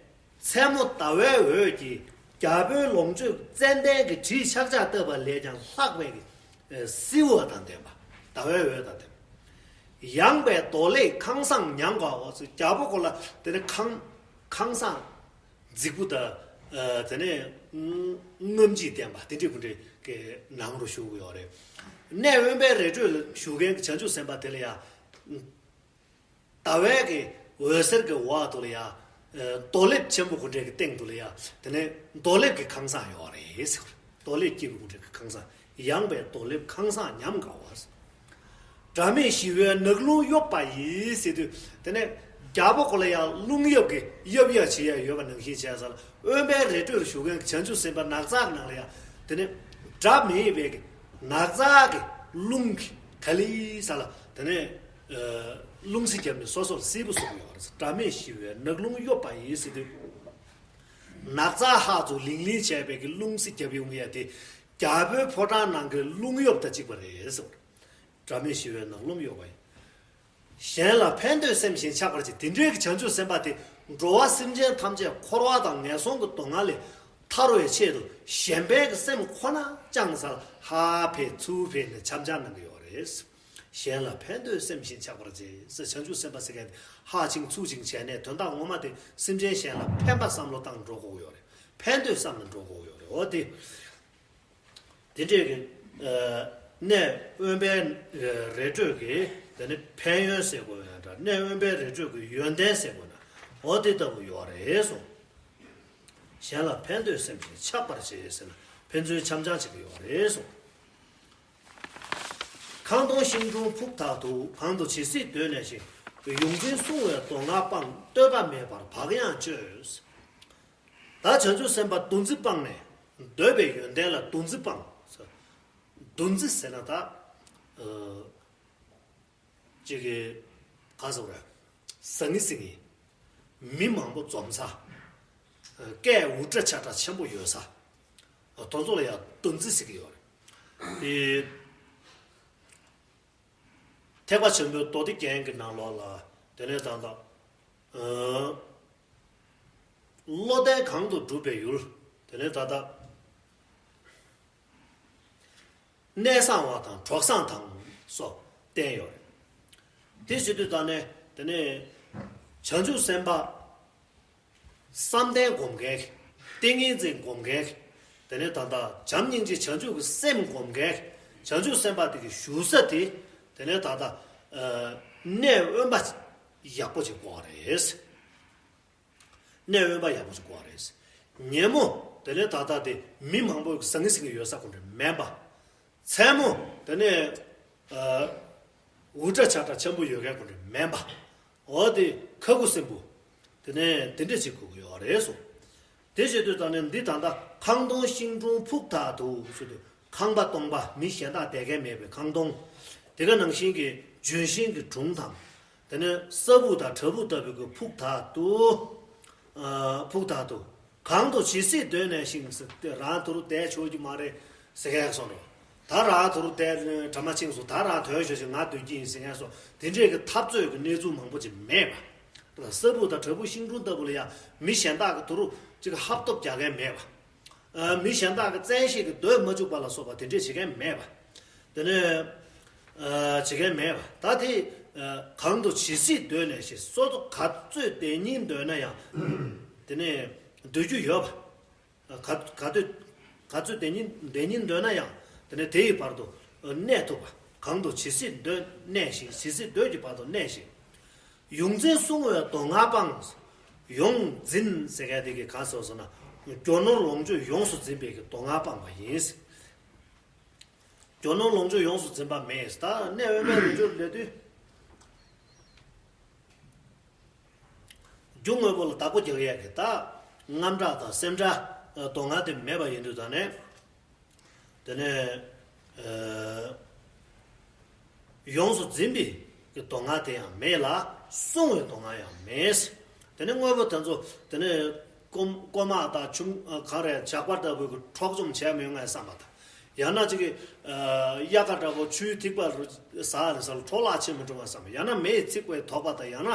མཚན་མོ་ཟླ་བའི་འོད་ཀྱིས་རྒྱ་བོད་ལོངས་སྤྱོད་ཙན་དན་གྱི་དྲིས་ཕྱག་རྒྱ་བཏབ་པ་ལས་ཀྱང་ལྷག་པའི་གི་སིལ་བ་དང་ལྡན་པ། ཟླ་བའི་འོད་དང་ལྡན་པ། ཡངས་པའི་རྡོ་ལེབ་ཁང་བཟང་ཉམས་དགའ་བ་ཚོ་རྒྱ་བོད་གོ་ལ་དེ་ནས་ཁང་ཁང་བཟང་རྫིག་པོ་དང་། ཨ་དེ་ནས་རྔམ་བརྗིད་ལྡན་པ་དེ་འདྲའི་གུ་འདྲའི་གི་ནང་རུ་བཞུགས་ཡོད་རེད། གནས་དབེན་པའི་རི་ཁྲོད་ལ་བཞུགས་མཁན་གྱི་བྱང་ཆུབ་སེམས་དཔའ་དེ་ལ་ཡང་། ཟླ་བའི་གི་འོད་ཟེར་གྱི་འོག་ཏུ་ལ་ཡ། རྡོ་ལེབ་ཆེན་པོ་གུ་འདྲའི་གི་སྟེང་དུ་ལ་ཡ། དེ་ནས་རྡོ་ལེབ་ཀྱི་ཁང་བཟང་ཡོད་རེད་ཟེར། རྡོ་ལེབ་སྐྱེས་བུ་གུ་འདྲའི་གི་ཁང་བཟང་། ཡངས་པའི་རྡོ་ལེབ་ཁང་བཟང་ཉམས་དགའ་བ། དགྲ་མེད་ཞི་བའི་ནགས་ཀླུང་གཡོ་བ་ཡིས་ཟེར་དུས་དེ་ནས་རྒྱལ་པོ་གོ་ལ་ཡ་རླུང་གཡོབ་ཀྱི་གཡོབ་ཡ་བྱེད་ཡ་ཡོད་པ་ནང་བཞིན་བྱས་ས་ལ་དབེན་པའི་རི་ཁྲོད་ལ་བཞུགས་མཁན་གྱི་བྱང་ཆུབ་སེམས་དཔའ་ནགས་ཚལ་གྱི་ནང་ལ་ཡ། དེ་ནས་དགྲ་མེད་པའི་གི་ནགས་ཚལ་གྱི་རླུང་གི་ག་ལི་ས་ལ་དེ་ནས། རླུང་བསིལ་རྒྱབ་ནས་སོ་སོར་སིལ་བུ་བཟོ་གི་ཡོད་རེད། དགྲ་མེད་ཞི་བའི་ནགས་ཀླུང་གཡོ་བ་ཡིས་ཟེར་དུས། ནགས་ཚལ་ཧ་ཚོ་ལིང་ལིང་བྱས་པའི་གི་རླུང་བསིལ་རྒྱབ་ཡོང་ཡ་དེ་རྒྱལ་པོའི་ཕོ་བྲང་ནང་གི་རླུང་གཡོབ་དང་གཅིག་པ་རེད་ཟེར། དགྲ་མེད་ཞི་བའི་ནགས་ཀླུང་གཡོ་བ་ཡིས། གཞན་ལ་ཕན་འདོད་སེམས་བཞིན་ཆགས་པར་བྱེད། དེ་འདྲའི་གི་བྱང་ཆུབ་སེམས་དཔའ་དེ་འགྲོ་བ་སེམས་ཅན་ཐམས་ཅད་འཁོར་བ་དང་ངན་སོང་གི་སྡུག་བསྔལ་ལས་ཐར་བའི་ཆེད་དུ་གཞན་ཕན་གྱི་སེམས་ཁོ་ན་བཅངས་ས་ལ་ཧ་ཕེ་ཚུར་ཕེ་ནས་འཆམ་འཆམ་གནང་གི་ཡོད་རེད། གཞན་ལ་ཕན་འདོད་སེམས་བཞིན་ཆགས་པར་བྱེད་ཟེར། བྱང་ཆུབ་སེམས་དཔའ་ཟེར་མཁན་དེ་ཧ་ཅིང་ཚུགས་ཅིང་བྱས་ནས་དོན་དག་ངོ་མ་དེ་སེམས་ཅན་གཞན་ལ་ཕན་པ་བསམ་བློ་བཏང་འགྲོ་དགོས་ཡོད་རེད། ཕན་འདོད་བསམ་ནས་འགྲོ་དགོས་ཡོད་རེད། འོ་དེ་དེ་འདྲས་ཀྱི་གནས་དབེན་པའི་རི་ཁྲོད་ཀྱི་དེ་ནི་ཕན་ཡོན་ཟེར་དགོས་ཡང་འདྲ། གནས་དབེན་པའི་རི་ཁྲོད་ཀྱི་ཡོན་ཏན་ཟེར་དགོས་ན་འོ་དེ་ལྟ་བུ་ཡོད་རེད་གསུངས། གཞན་ལ་ཕན་འདོད་སེམས་བཞིན་ཆགས་པར་བྱེད་ཟེར་ན་ཕན་ཚུན་འཆམ་འཆམ་བྱེད་ཀྱི་ཡོད་རེད་གསུངས། ཁང་སྟོང་ཤིང་དྲུང་ཕུག་དག་ཏུ། གང་དུ་ཇི་སྲིད་སྡོད་ནས་ཤིང་། ཡོངས་འཛིན་བསྲུང་བའི་མདོ་སྔགས་སྤངས། བསྟོད་པ་མེད་པར་བག་ཡངས་སྤྱོད། ད་བྱང་ཆུབ་སེམས་དཔའ་འདུ་འཛི་སྤངས་ནས། འདོད་པའི་ཡོན་ཏན་ལ་འདུ་འཛི་སྤངས། འདུ་འཛི་ཟེར་ན་ད། ཨ། ཅིག་གི་ག་ཟེར་རེད། ཟང་ངི་ཟིང་ངི། མི་མང་པོ་འཛོམས་ས། སྐད་འུར་སྒྲ་ཆག་གྲགས་ཆེན་པོ་ཡོད་ས། དེ་ཚོ་ལ་ཡང་འདུ་འཛི་ཟེར་གྱི་ཡོད་རེད། དེ་ཐེག་པ་ཆེན་པོའི་མདོ་སྡེ་རྒྱན་གྱི་ནང་ལོགས་ལ། དེ་ནས་ད་ལྟ། ཨ། བློ་ལྡན་གང་དུ་བསྒྲུབས་པའི་ཡུལ། དེ་ནས་ད་ལྟ། གནས་བཟང་བ་དང་གྲོགས་བཟང་དང་སོགས་བསྟན་ཡོད་རེད། དེ་བྱེད་དུས་ད་ནས་དེ་ནས་བྱང་ཆུབ་སེམས་དཔའ་བསམ་གཏན་སྒོམ་མཁན། ཏིང་ངེ་འཛིན་སྒོམ་མཁན། དེ་ནས་ད་ལྟ་བྱམས་སྙིང་རྗེ་བྱང་ཆུབ་ཀྱི་སེམས་སྒོམ་མཁན། བྱང་ཆུབ་སེམས་དཔའ་དེ་གི་བཞུགས་ས་དེ། དེ་ནས་ད་ལྟ། ཨ། གནས་དབེན་པ་ཡག་པོ་ཅིག་དགོས་རེད། གནས་དབེན་པ་ཡག་པོ་ཞིག་དགོས་རེད། ཉིན་མོ་དེ་ནས་ད་ལྟ་དེ་མི་མང་པོ་ཟང་ངི་ཟིང་ངི་ཡོད་ས་ཁོ་འདྲ་མེད་པ། མཚན་མོ་དེ་ནས། ཨ། འུར་སྒྲ་ཆག་གྲགས་ཆེན་པོ་ཡོད་མཁན་ཁོ་འདྲ་མེད་པ། འོ་དེ་ཁ་ཁུ་སིམ་པོ། དེ་ནས་དེ་འདྲ་ཅིག་དགོས་ཀྱི་ཡོད་རེད་གསུངས། དེ་བྱེད་དུས་ད་ནས་འདི་ད་ལྟ་ཁང་སྟོང་ཤིང་དྲུང་ཕུག་དག་ཏུ་ཞུ་དུས། ཁང་པ་སྟོང་པ། མི་གཞན་དག་བསྡད་མཁན་མེད་པའི་ཁང་སྟོང་། དེ་ག་ནང་བཞིན་གྱི་ལྗོན་ཤིང་གི་དྲུང་དང་། དེ་ནས་ས་ཕུག་དང་བྲག་ཕུག་ལྟ་བུའི་གི་ཕུག་དག་ཏུ། ཨ། ཕུག་དག་ཏུ། གང་དུ་ཇི་སྲིད་སྡོད་ནས་ཤིང་ཟེར་ཏེ། རང་དུར་བསྡད་ཆོག་གི་མ་རེད་ཟེར་མཁན་སོང་རོ། ད་རང་དུར་བསྡད་གྲ་མ་ཆིངས་སུ། ད་རང་དོན་ཞོ་ཞིག་ང་སྡོད་ཀྱི་ཡིན་ཟེར་མཁན་སོང་། དེ་འདྲས་ཀྱི་འཐབ་རྩོད་ཀྱི་གནས་ཚུལ་མང་པོ་ཅིག་མེད་པ། ས་ཕུག་དང་བྲག་ཕུག་ཤིང་དྲུང་ལྟ་བུ་ལ་ཡང་མི་གཞན་དག་གི་དུར་ཅིག་ཧབ་ཐོབ་རྒྱག་མཁན་མེད་པ། ཨ། མི་གཞན་དག་གི་བཙན་ཤེད་ཀྱིས་སྡོད་མ་བཅུག་པ་ལ་སོགས་པ་དེ་འདྲས་བྱེད་མཁན་མེད་པ། དེ་ནས། ཨ། བྱེད་མཁན་མེད་པ། ད་དེ། ཨ། གང་དུ་ཇི་སྲིད་སྡོད་ནས་ཤིང་། སོ་སོ་ག་ཚོད་བསྡད་སྙིང་འདོད་ན་ཡང་། དེ་ནས་སྡོད་རྒྱུ་ཡོད་པ། ག་ག་དུས་ག་ཚོད་བསྡད་སྙིང་བསྡད་སྙིང་འདོད་ན་ཡང་། དེ་ནས་དེ་ཡི་བར་དུ་གནས་ཐུབ་པ། གང་དུ་ཇི་སྲིད་སྡོད་གནས་ཤིང་། ཇི་སྲིད་སྡོད་ཀྱི་བར་དུ་གནས་ཤིང་། ཡོངས་འཛིན་བསྲུང་བའི་མདོ་སྔགས་སྤངས། ཡོངས་འཛིན་ཟེར་མཁན་དེ་གིས་ག་ཟེར་ཟེར་ན། རྒྱུ་ནོར་ལོངས་སྤྱོད་ཡོངས་སུ་འཛིན་པའི་གི་མདོ་སྔགས་སྤངས་པ་ཡིན། རྒྱུ་ནོར་ལོངས་སྤྱོད་ཡོངས་སུ་འཛིན་པ་མེད། ད་གནས་དབེན་པའི་ལོངས་སྤྱོད་ལས་དུས། རྒྱུ་དངོས་པོ་ལ་བདག་པོ་རྒྱག་ཡས་ཀྱི་ད་རྔམ་སྐྲག་དང་སེམས་ཁྲལ་མདོ་སྔགས་དེ་མེད་པ་ཡིན་དུས་ད་ནས། དེ་ནས། ཨ། ཡོངས་སུ་འཛིན་པའི་གི་མདོ་སྔགས་དེ་ཡང་མེད་ལ། བསྲུང་བའི་མདོ་སྔགས་ཡང་མེད། དེ་ནས་དངོས་པོ་དེ་ཚོ་དེ་ནས་རྐོ་རྐོ་མག་དང་ཆུ། ཨ། ག་རེ་ཇག་པ་ལྟ་བུའི་གི་འཕྲོག་བཅོམ་བྱས་མི་ཡོང་ངས་བསམ་པ་དང་། ཡང་ན་ཅིག་གི། ཨ། དབྱར་ཁ་འདྲ་པོ་ཆུའི་ཐིགས་པ་རུ་ཟགས་ནས་ས་ལ་འཕྲོ་བརླག་ཕྱིན་མི་འགྲོ་བ་བསམ། ཡང་ན་མེ་ཡིས་ཚིག་པའི་དོགས་པ་དང་། ཡང་ན་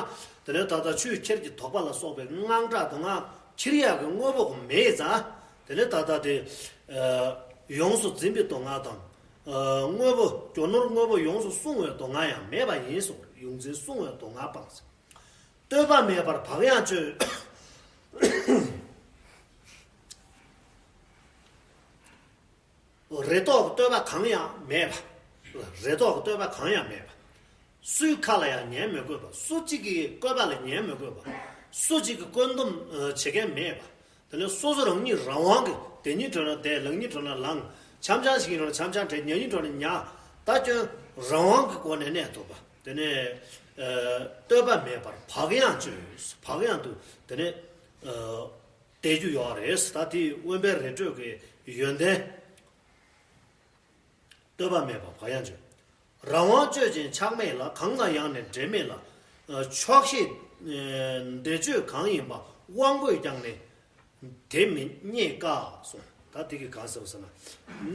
དེ་ནས་ད་ལྟ་ཆུས་ཁྱེར་གྱི་དོགས་པ་ལ་སོགས་པའི་དངངས་སྐྲག་དང་། ང་ཁྱེར་ཡག་གི་དངོས་པོ་མེད་ཙང་། དེ་ནས་ད་ལྟ་དེ། ཨ། ཡོངས་སུ་འཛིན་པའི་མདོ་སྔགས་དང་། ཨ། དངོས་པོ་རྒྱུ་ནོར་དངོས་པོ་ཡོངས་སུ་བསྲུང་བའི་མདོ་སྔགས་ཡང་མེད་པ་ཡིན་གསུངས། ཡོངས་འཛིན་བསྲུང་བའི་མདོ་སྔགས་སྤངས། བསྟོད་པ་མེད་པར་བག་ཡངས་སྤྱོད། རེ་དོགས་ཀྱི་བསྟོད་པ་གང་ཡང་མེད་པ། རེ་དོགས་ཀྱི་བསྟོད་པ་གང་ཡང་མེད་པ། སུའི་ཁ་ལ་ཡང་ཉན་མི་དགོས་པ། སུ་གཅིག་གི་བཀོད་པ་ལ་ཉན་མི་དགོས་པ། སུ་གཅིག་གི་བཀོད་འདོམས་བྱེད་མཁན་མེད་པ། དེ་ནས་སོ་སོ་རང་ཉིད་རང་དབང་གིས་བསྡད་སྙིང་འདོད་ན་བསྡད། ལངས་སྙིང་འདོད་ན་ལངས། འཆམ་འཆམ་བྱེད་སྙིང་འདོད་ན་འཆམ་འཆམ་བྱེད། ཉལ་སྙིང་འདོད་ན་ཉལ། ད་ཁྱོད་རང་དབང་གི་སྒོ་ནས་གནས་ཐུབ་པ། དེ་ནས། ཨ། བསྟོད་པ་མེད་པར་བག་ཡངས་སྤྱོད། བག་ཡངས་དུ་དེ་ནས། ཨ། བསྡད་རྒྱུ་ཡོད་རེད། ད་དེ་དབེན་པའི་རི་ཁྲོད་ཀྱི་ཡོན་ཏན། བསྟོད་པ་མེད་པར་བག་ཡངས་སྤྱོད། རང་དབང་སྤྱོད་ཅིང་ཆགས་མེད་ལ། གང་དང་ཡང་ནི་འབྲལ་མེད་ལ། ཨ། ཆོག་ཤེས་བདེ་སྤྱོད་གང་ཡིན་པ། དབང་པོས་ཀྱང་ནི་དེ་མི་རྙེད་དཀའ་གསུངས། ད་དེ་གིས་ག་ཟེར་ཟེར་ན།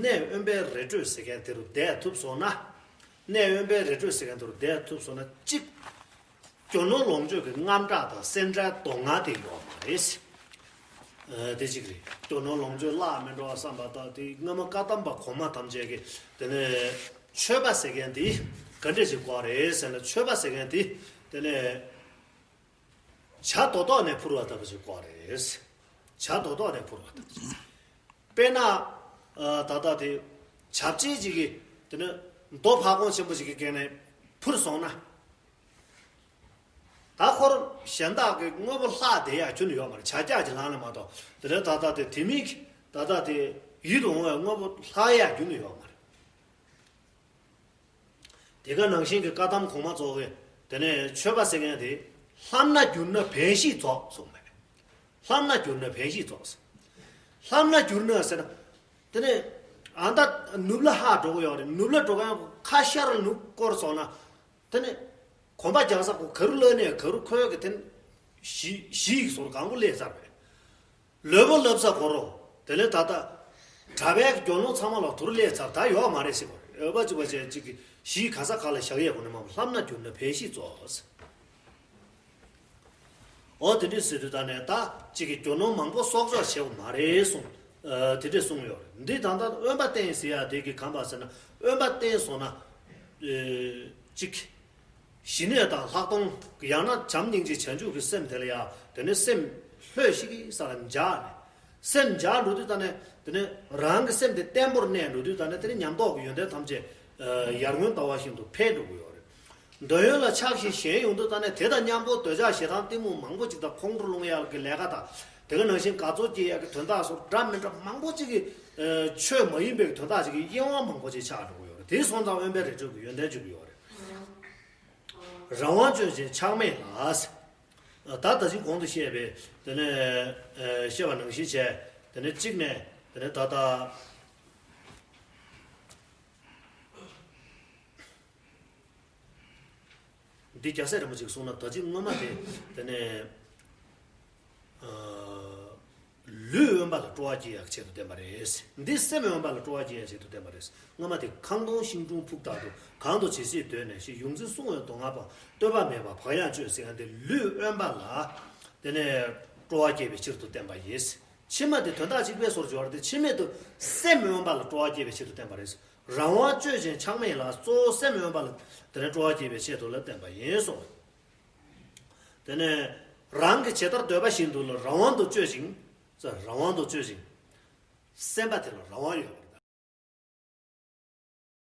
གནས་དབེན་པའི་རི་ཁྲོད་ཟེར་མཁན་དེ་རུ་བསྡད་ཐུབ་སོང་ན། གནས་དབེན་པའི་རི་ཁྲོད་ཟེར་མཁན་དེ་རུ་བསྡད་ཐུབ་སོང་ན་གཅིག་རྒྱུ་ནོར་ལོངས་སྤྱོད་ཀྱི་རྔམ་སྐྲག་དང་སེམས་ཁྲལ་དོགས་སྣང་དེ་ཡོད་མ་རེད། ཨ། དེ་གཅིག་རེད། རྒྱུ་ནོར་ལོངས་སྤྱོད་བརླག་མི་འགྲོ་བ་བསམ་པ་དང་། དེ་སྔ་མ་བཀའ་གདམས་པ་གོང་མ་ཐམས་ཅད་ཀྱིས་དེ་ནས་མཆོད་པ་ཟེར་མཁན་དེ་ག་འདྲས་ཞིག་དགོས་རེད་ཟེར་ན། མཆོད་པ་ཟེར་མཁན་དེ་དེ་ནས་བྱ་རྡོག་རྡོག་ནས་ཕུལ་བ་ལྟ་བུ་ཞིག་དགོས་རེད། བྱ་རྡོག་རྡོག་ནས་ཕུལ་བ་ལྟ་བུ་ཞིག་དཔེར་ན། ཨ། ད་ལྟ་དེ་བྱ་ཕྱིའི་ཅིག་གིས་དེ་ནས་རྡོ་ཕ་གོང་ཆེན་པོ་ཞིག་གི་སྒང་ནས་ཕུལ་སོང་ན། ད་ཁོར་གཞན་དག་གི་དངོས་པོ་ལྷག་བསྡད་ཡག་རྒྱུ་ནི་ཡོད་མ་རེད། བྱ་རྒྱག་གི་ལམ་ལ་མ་གཏོགས། དེ་ནས་ད་ལྟ་དེ་དེ་མིན་གྱི་ད་ལྟ་དེ་ཡིད་དུ་འོང་བའི་དངོས་པོ་ལྷག་ཡག་རྒྱུ་ནི་ཡོད་མ་རེད། དེ་ག་ནང་བཞིན་གྱི་བཀའ་གདམས་གོང་མ་ཚོ་གི་དེ་ནས་མཆོད་པ་ཟེར་མཁན་དེ། ལྷབ་ན་གྱུར་ན་བན་ཤིས་རྫོགས་གསུངས་པས། ལྷབ་ན་གྱུར་ན་བན་ཤིས་རྫོགས། ལྷབ་ན་གྱུར་ན་ཟེར་ན། དེ་ནས་ཨ་ད་ནུབ་ལ་ཧ་འགྲོ་གི་ཡོད་རེད། ནུབ་ལ་འགྲོ་མཁན་ཁ་ཤར་ནུབ་སྐོར་སོང་ན། དེ་ནས་གོམ་པ་རྒྱག་ས་ཁོ་ག་རུ་སླེབས་ནས་ག་རུ་ཁོལ་གི་དེ་ནས་གཞི་གཞི་ཡི་སོར་གང་པོ་སླེབས་ཚར་བས། ལོས་པོ་ལབ་ས་གོ་རོ། དེ་ལས་ད་ལྟ་གྲྭ་པའི་རྒྱུ་ནོར་ཚང་མ་ལ་དུར་སླེབས་ཚར། ད་ཡོག་མ་རེད་ཟེར་གོ་རེད། འོས་པ་གཅིག་པ་བྱས་གཅིག་གི་གཞི་ག་ས་ག་ལ་བཞག་ཡས་གོ་ནས་མ་ལྷབ་ན་གྱུར་ན་བན་ཤིས་རྫོགས། འོ་དེ་འདྲས་ཟེར་དུས་ད་ནས་ད་གཅིག་གི་རྒྱུ་ནོར་མང་པོ་གསོག་འཇོག་བྱེད་དགོས་མ་རེད་གསུངས། དེ་འདྲས་གསུངས་ཡོད་རེད། འདི་ད་ལྟ་དབེན་པ་བསྟེན་ཟེར་ཡ་དེ་གི་གང་པ་ཟེར་ན། དབེན་པ་བསྟེན་སོང་ན་གཅིག་ཞི་གནས་དང་ལྷག་མཐོང་། ཡང་ན་བྱམས་སྙིང་རྗེ་བྱང་ཆུབ་ཀྱི་སེམས་དེ་ལ་ཡ། དེ་ནས་སེམས་ལྷོད་ཤིག་གི་ས་ལ་འཇགས་ནས། སེམས་འཇགས་འགྲོ་དུས་ད་ནས་དེ་ནས་རང་གི་སེམས་དེ་བརྟན་པོར་གནས་འགྲོ་དུས་ད་ནས་དེ་ནས་ཉམས་རྟོགས་ཀྱི་ཡོན་ཏན་ཐམས་ཅད་ཡར་ངོའི་ཟླ་བ་བཞིན་དུ་འཕེལ་འགྲོ་གི་ཡོད་རེད། འདོད་ཡོན་ལ་ཆགས་ཤིང་ཞེན་ཡོང་དུས་ད་ནས་དེ་དང་མཉམ་པོ་འདོད་ཆགས་ཞེ་སྡང་གཏི་མུག་མང་པོ་ཅིག་དང་ཁོང་ཁྲོ་སློང་ཡག་གི་ལས་ཀ་དང་། དེ་ག་ནང་བཞིན་དགའ་ཚོར་སྐྱེ་ཡག་གི་དོན་དག་སོགས་འདྲ་མི་འདྲ་མང་པོ་ཅིག་གི་ཆོས་མ་ཡིན་པའི་དོན་དག་ཅིག་གི་གཡེང་བ་མང་པོ་ཅིག་ཆགས་འགྲོ་གི་ཡོད་རེད། དེ་སོང་ཙང་དབེན་པའི་རི་ཁྲོད་ཀྱི་ཡོན་ཏན་བརྗོད་ཀྱི་ཡོད་རེད། རང་དབང་སྤྱོད་ཅིང་ཆགས་མེད་ལ། ད་ད་ཅིག་གོང་དུ་བཤད་པའི་དེ་ནས་བཤད་པ་ནང་བཞིན་བྱས། དེ་ནས་གཅིག་ནས་དེ་ནས་ད་ལྟ། འདི་རྒྱལ་སྲས་རིན་པོ་ཆེས་གསུངས་ན། ད་ཅི་སྔོན་མ་དེ་དེ་ནས་ལུས་དབེན་པ་ལ་སྤྲོ་བ་སྐྱེ་ཡག་ཆེད་དུ་བསྟན་པ་རེད། འདི་སེམས་དབེན་པ་ལ་སྤྲོ་བ་སྐྱེ་ཡག་ཆེད་དུ་བསྟན་པ་རེད། སྔོན་མ་དེ་ཁང་སྟོང་ཤིང་དྲུང་ཕུག་ལྟར་དུ། གང་དུ་ཇི་སྲིད་སྡོད་ནས་ཞེས། ཡོངས་འཛིན་སྲུང་བའི་མདོ་སྔགས་པ། བསྟོད་པ་མེད་པར་བག་ཡངས་སྤྱོད་ཟེར་ཡང་དེ་ལུས་དབེན་པ་ལ་དེ་ནས་སྤྲོ་བ་སྐྱེ་བའི་ཕྱིར་དུ་བསྟན་པ་ཡིན། ཕྱི་མ་དེ་དོན་དག་གཅིག་པའི་སོར་སྦྱོར་དེ་ཕྱི་མེད་དུ་སེམས་དབེན་པ་ལ་སྤྲོ་བ་སྐྱེ་བའི་ཕྱིར་དུ་བསྟན་པ་རེད། རང་དབང་སྤྱོད་ཅིང་ཆགས་མེད་ལ། གཙོ་བོ་སེམས་དབེན་པ་ལ་དེ་ནས་སྤྲོ་བ་སྐྱེ་བའི་ཆེད་དུ་ལ་བསྟན་པ་ཡིན་གསུངས། དེ་ནས་རང་གི་ཇི་ལྟར་འདོད་པ་བཞིན་དུ་ལ་རང་དབང་དུ་སྤྱོད་ཅིང་། རང་དབང་དུ་སྤྱོད་ཅིང་། སེམས་པ་དེ་ལ་རང་དབང་ཡོད་པ་